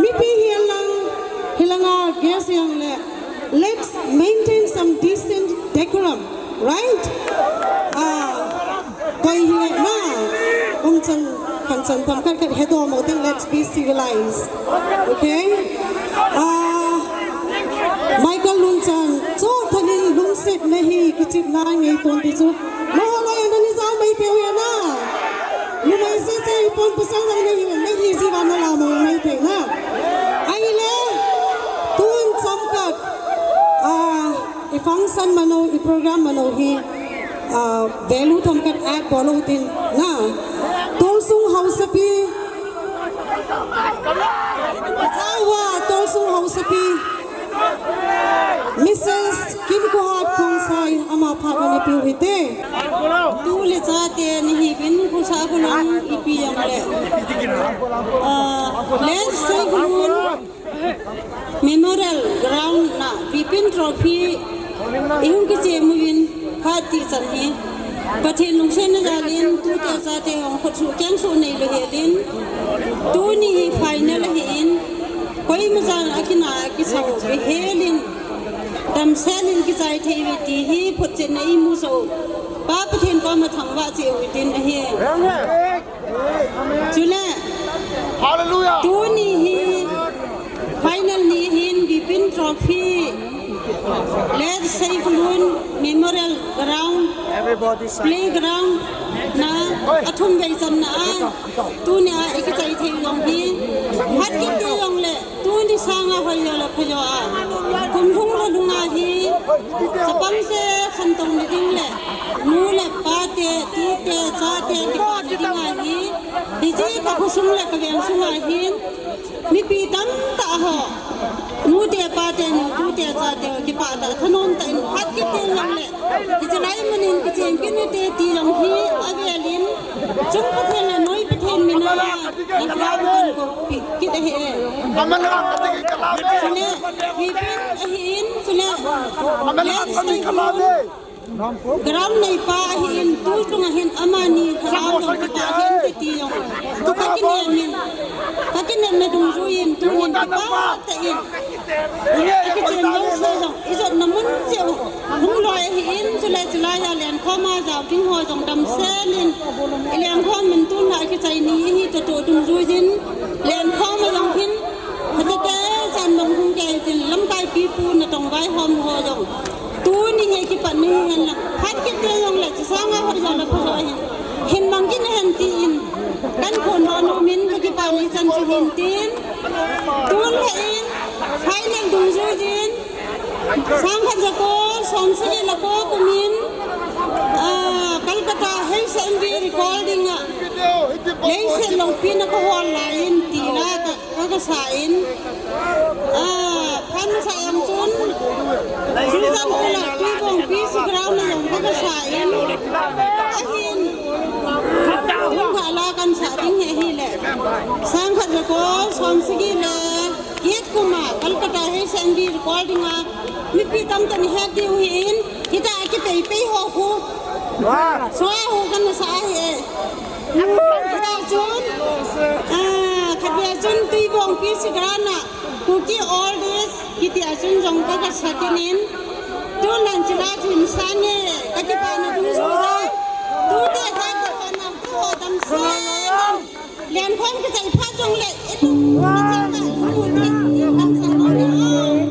Mipi hilang, hilanga guest hilang le. Let's maintain some decent decorum, right? Ah, koi hile na. Umchan, khanchan themkhat khat hedoh mo tin, let's be civilized. Okay? Ah, Michael Lunchan, cho thanin lungsetna hi kichepna ngei ton ti chu. Naho loi a nani jao mai thei u ahi na. Numei sese hipon pasal jong nahi, nahi jiva nala mo mai thei na. Ahile, tun chomkhat, ah, i function mano, i program mano hi, ah, value themkhat add bol u tin na. Tolsung Haosapi. Chawa, Tolsung Haosapi. Missus Kimkohat Khongsai, ama phat ana pe u hite. Tu le chate nahiuvin, khosa khulung ipi jong le. Ah, Late Seikhulun Memorial Ground na Bipin Trophy ihung kichem uvin phat tichan hi. Pathen lungsetna jalin tute chate hung khutsuh kengsuh neilou helin. Tuni hi final ahin. Koima jong akina kisau behelin. Damselin kichai thei uve ti hi photchetna imu sah u. Pa Pathen koma thangvah cheh u hitin ahi. Chule, Hallelujah. Tuni hi final ni hin Bipin Trophy, Late Seikhulun Memorial Ground, Everybody stand. Playground na athum vei channa a. Tuni a ikichai thei u jong hi. Phat kit teng jong le. Tuni sanga hoijo le phajo a, kum lhung le lhunga hi, chapangte khantou ni ding le, nu le pate, tute, chate, kipah ni dinga hi, hiche ka khosung le ka veng sunga hin, mipi tamtah ho, nute pate, nu tute, chate, kipah tah, thanom tah in phat kit teng jong le, Hiche lai mun in kichen kit ute ti jong hi avelin, chung Pathen le noi Pathen mina, na hia u kon ko pi kit ahi e. Chule, hi pen ahin, chule, Late Seikhulun ground neipa ahin, tu chunga hin amani kha jong kipah hen kiti jong. Ka kinem in, ka kinem na dungjuiyin, tunin kipah tah in. Ikichen jouse jong, ijotna mun cheh u hung loi ahin, chule chulai a lenkhom a jao ding ho jong damsel in, ilenkhom in tun la ikichai ni ihi toh toh dungjuiyin, lenkhom a jong hin, hatete chan dong hung kei tin, lamkai pipu natong vaihom ho jong, tuni hi kipat ni hen lang, phat kit teng jong le, chusanga ho jong le phajo hin, hin mang kit na hen tin, kan khon ho nom in, kakipah ni chan chu hin tin, tun le in, Final dungjuiyin, sangkhat jako, somsagi le ko kumin, ah, Calcutta H M V recording a, leiset loupina kahol laiyin, tina ka, ka, kasa in, ah, phat masa jong chun, Churachandpur a Tuibong P C ground a jong ka, kasa in, ahin, hung kha la kan sa ding hi ahile, sangkhat jako, somsagi le, Get kuma, Calcutta H M V recording a, mipi tamtah in het diu ahin, hitia kipei pei ho khu. Wah. Sua ho kana sa ahi e. Khat vei chun, ah, khat vei chun Tuibong P C ground a, Kuki Oldies, kiti a chun jong ka, kasa kit in. Tun lang chila chun sa nge, kakipana dungjuiyin. Tute chate ho nam tu ho damsel in. Lenkhom kichai phat jong le, i lung, i chai ma, i lung, i lung, i lung, i lung.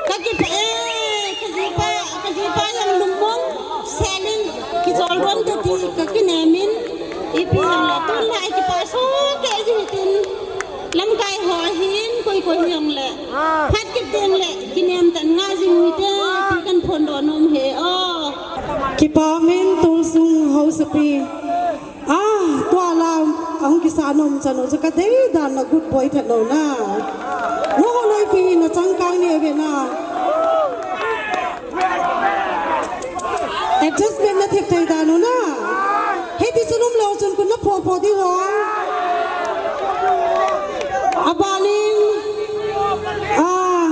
Ka kipa e, ka jipa, ka jipa jong lungmong selin kijol ron kati, ka kinem in, ipi jong le tun lai kipa so kei ji hitin, lamkai ho hin koi koi jong le phat kit ding le kinem tan nga jing hite, ti kan phondoh nom e o. Kipa min Tulsung Hausapi. Ah, tua la, ahung kisa nom chan u chu ka dei dan na good boy thet lou na. Nangho loipi na changkang ni ve na. Adjustment na thep thei dan u na. Hiti chun um lou chun kun na pho pho di ho. Aban in, ah,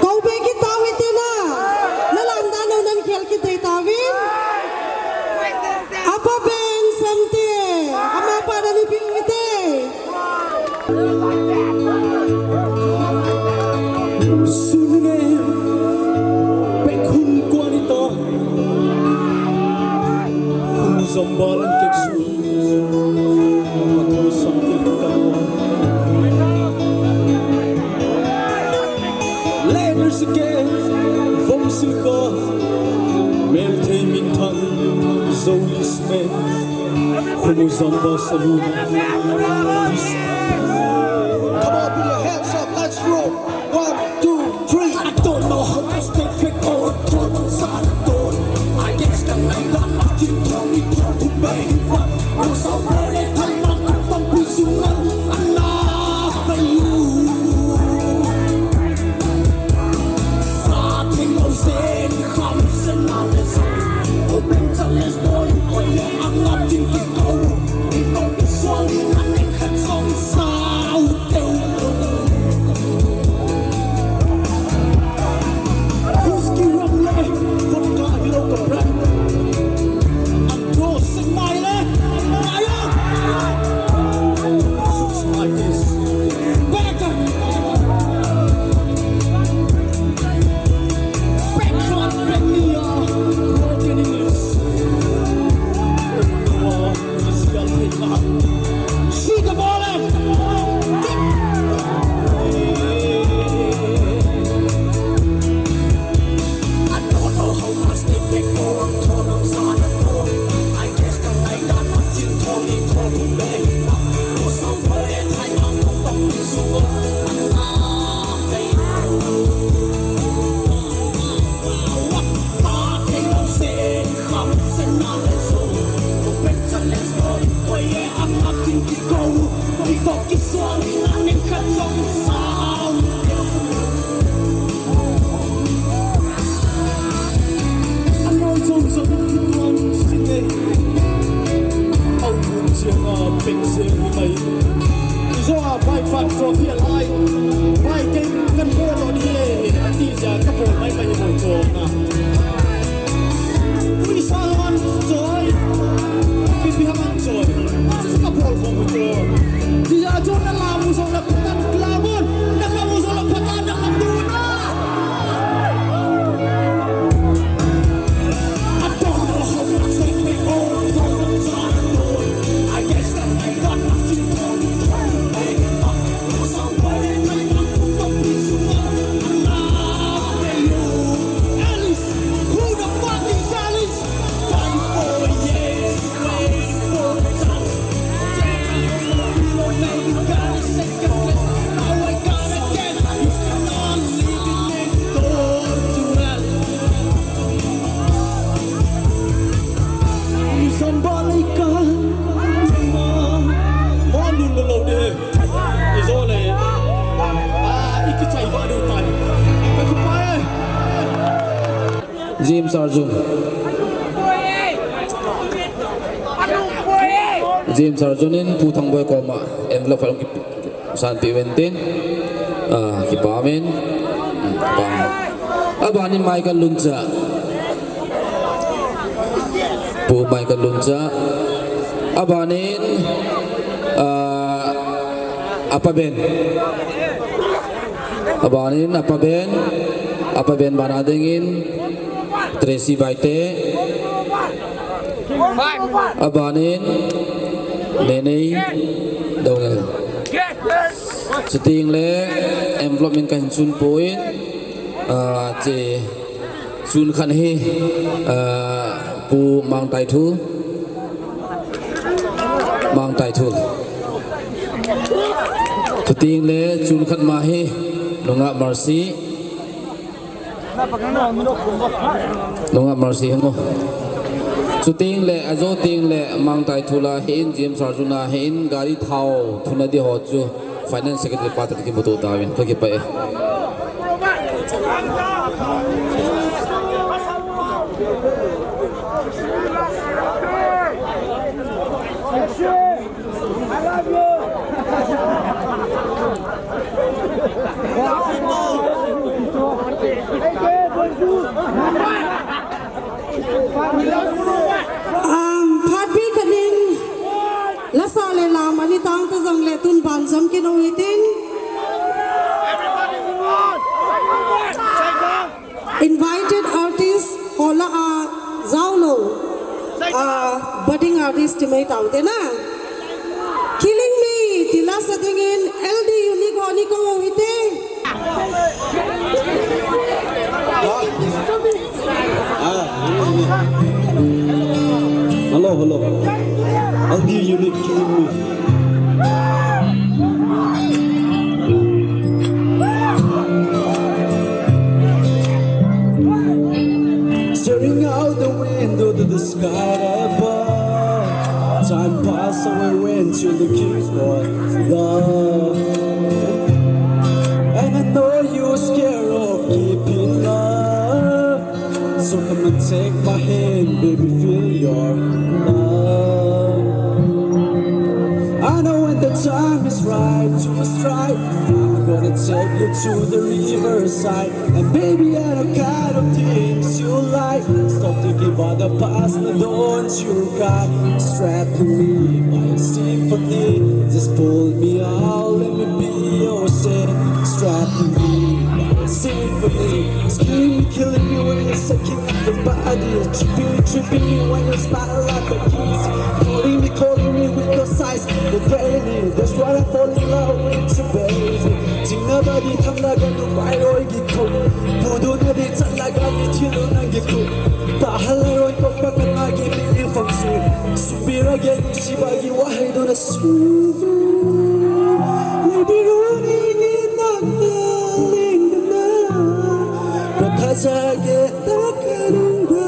kou be kit tau hite na. Na lam dan u nan khel kit dei tauvin. Apa Ben Samte, amapa dan u ping hite. Sunu ne, pek hun ko ni to. Hun zombalan kek su. Apa tu samte ka. Leaders again, vom silkha, mel thei min thang, Zoli Smith, Khumu Zomba Salute. Come on, put your hands up, let's roll. One, two, three. I don't know how to stay quick or turn on side door. I guess the night that I keep turning, turn to make it fun. I'm so very tired, I'm not gonna be so long. I'm not for you. James Arjun. James Arjun in Pu Thangboi koma envelope khat hung kisanpeh uvin tin. Ah, kipa umin. Kipa umin. Abanin Michael Luncha. Pu Michael Luncha. Abanin, ah, Apa Ben. Abanin Apa Ben. Apa Ben bana dingin Tracy Baite. Abanin Nenei Doungel. Chuteng le envelope min kahin sunpoi, ah, che Chun khat hi, ah, Pu Mangtaithul. Mangtaithul. Chuteng le chun khat ma hi, Nungah Mercy. Nungah Mercy hi ngo. Chuteng le, ajo teng le, Mangtaithul a hin, James Arjun a hin, gari thao, thuna di ho chu. Finance Secretary pa toh kimuto tauvin, kakipah e. Um, phatpi khat in, lasa le lam ani tang ta jong le tun banjom kit u hitin. Invited artist ho lah a jao lou, ah, budding artist ti mai tau te na. Killing Me ti lasa dingin L D Unique ho ni kong u hite. Hello, hello. L D Unique, Killing Me. Staring out the window to the sky above. Time pass away when you're looking for love. And I know you're scared of keeping love. So come and take my hand, baby, feel your love. I know when the time is right to strike, I'm gonna take you to the riverside. And baby, I know kind of things you like. Stop thinking about the past, now don't you cry. Strap to me by a symphony. Just pull me out, let me be your sin. Strap to me by a symphony. It's killing me, killing me when you're sucking up your body. Tripping me, tripping me when you smile like a kiss. Calling me, calling me with your sighs. You're daily, that's why I fall in love with you, baby. Think nobody come like I do, I already. Pudu nadi chatlaga ni thilo nang gitu. Pahala roi papa kan lagi mi infam su. Subira ge nusi bagi wahai dona su. Lebiruni ni nang lingna. Pataja ge takanungba.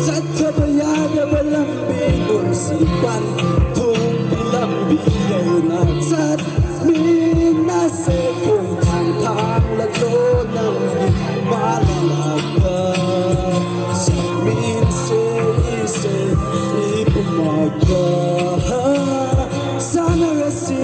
Sattabaya da balambi kursi pan tung bilambi yauna sat mina se kung thang thang la lo nang malaka sat min se se ipumaka sana rasi.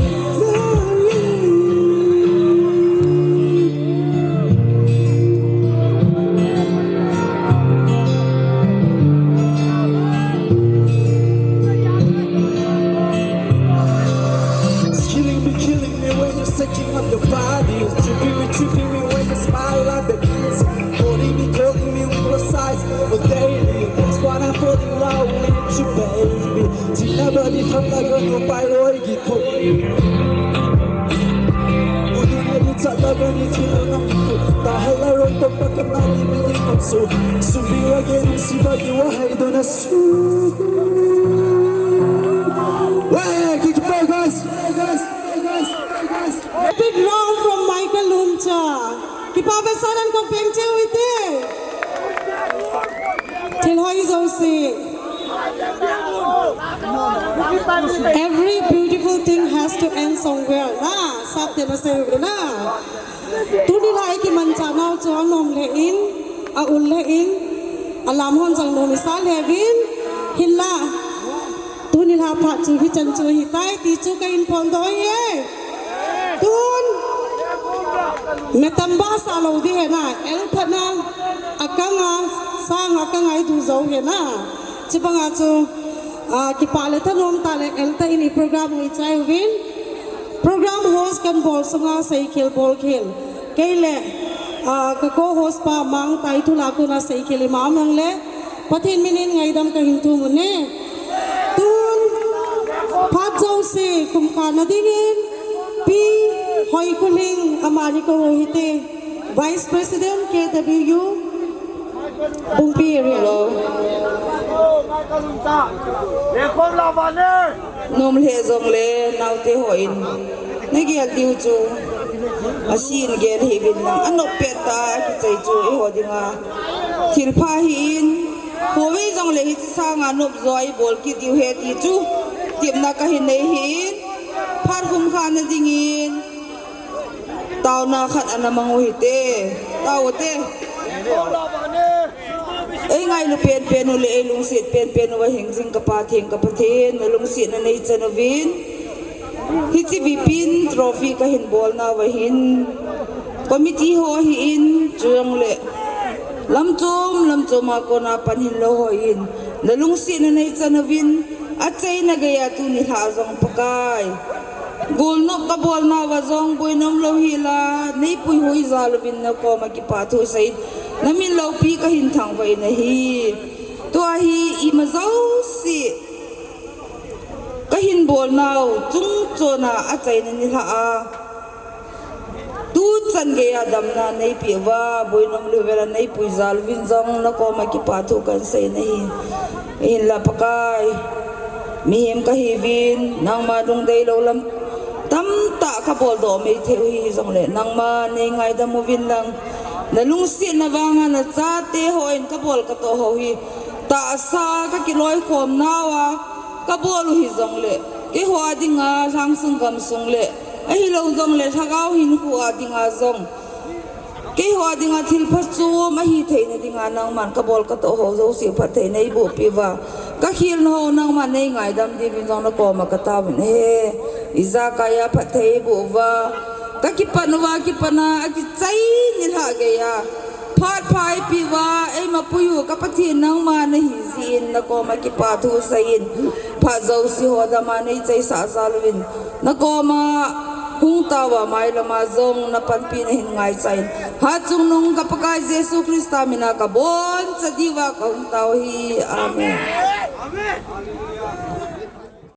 It's killing me, killing me when you're shaking up your body. Tripping me, tripping me when you smile like the kids. Calling me, calling me with your sighs. Oh, daily, that's why I fall in love with you, baby. Tina body, come like a no pyroi. Udunadi chatlaga ni thilo nang gitu. Tahala roi papa kan lagi mi infam su. Subira ge nusi bagi wahai dona su. Hey, kick it back, guys. Big round from Michael Luncha. Kipa ve sanan ko pengche uite. Thil hoi jouse. Every beautiful thing has to end somewhere. Na, sap te na se na. Tuni lha i kimanchah nau chu anom lheh in, aul lheh in, alam hon jong nom isa lheh uvin, hinla. Tuni lha phat chu hichan chu hitai ti chu kahin phondoh ahi e. Tun, metam ba sa lou ding ahi na, el phat na, akang a, sang a kang a i du jou ahi na. Chibang a chu, ah, kipah le thanom tah le el tah in i program u i chai uvin. Program host kan bol sunga seikhel bolkhel. Kei le, ah, ka co-host pa Mangtai thu la kona seikhel i ma mang le. Pathen min in ngaidam kahin thum u ne. Tun, phat jouse khum kha na dingin, Pi Hoikhuling amani ka hou hite. Vice President K W U, Bungpi area. Hello. Nom lheh jongle naote hon nagel diu chu asin gel hih uvin lang, anop pet tah a kichai chu eiho dinga thilpha ahin, khovei jongle hiche sanga nop jo a ibol kit diu ahi ti chu tepna kahin nei ahin, phat khum kha na dingin taona khat ana mang u hite. Tao u te. Ei ngailu penpen u le ei lungset penpen uva hingjing ka Pathen, ka Pathen, na lungsetna nei chan uvin hiche V P in trophy kahin bolna uva hin committee ho ahin, chujongle lam chom lam chom a kona pan hinlou hon na lungsetna nei chan uvin, achaina geiya tuni lha jong Pakai, golnop ka bolna uva jong boina umlou hel a, nei puihoi jal uvin na koma kipathu asei in, na min loupi kahin thangvah in ahi. Tua hi ima jouse kahin bolnau chungchona achaina nilhah a, tuchan geiya damna neipeh uva, boina umlou vel a neipui jal uvin jong na koma kipathu kahin sei in ahi. Hinla Pakai, mihem kahi uvin, nangma lungdeilou lam tamtah kabol doh mei thei u hijongle, nangma nei ngaidam uvin lang, na lungsetna vanga na chate hon kabol katoh hou hi tahsa kakiloikhom nauva kabol u hijongle, keiho a dinga lhangsung gamsung le ahilou jongle lhagao hinkho a dinga jong, keiho a dinga thil phachom ahi theina dinga nangman kabol katoh hou jouse phatthei neiboh peh uva, kakhelna ho nangman nei ngaidam diuvin jong na koma kataovin ahi. Ijakai a phatthei eiboh uva, kakipan uva kipana akichai nilhah geiya phat pha eipeh uva eima pui u ka Pathen nangma nahi jeh in na koma kipathu asei in, phat jouse ho dama neichaisah jal uvin, na koma hung taova mailama jong na panpina hin ngaicha in, hatchungnung ka Pakai Jesu Christa mina kaboncha diuva kahung tao ahi. Amen.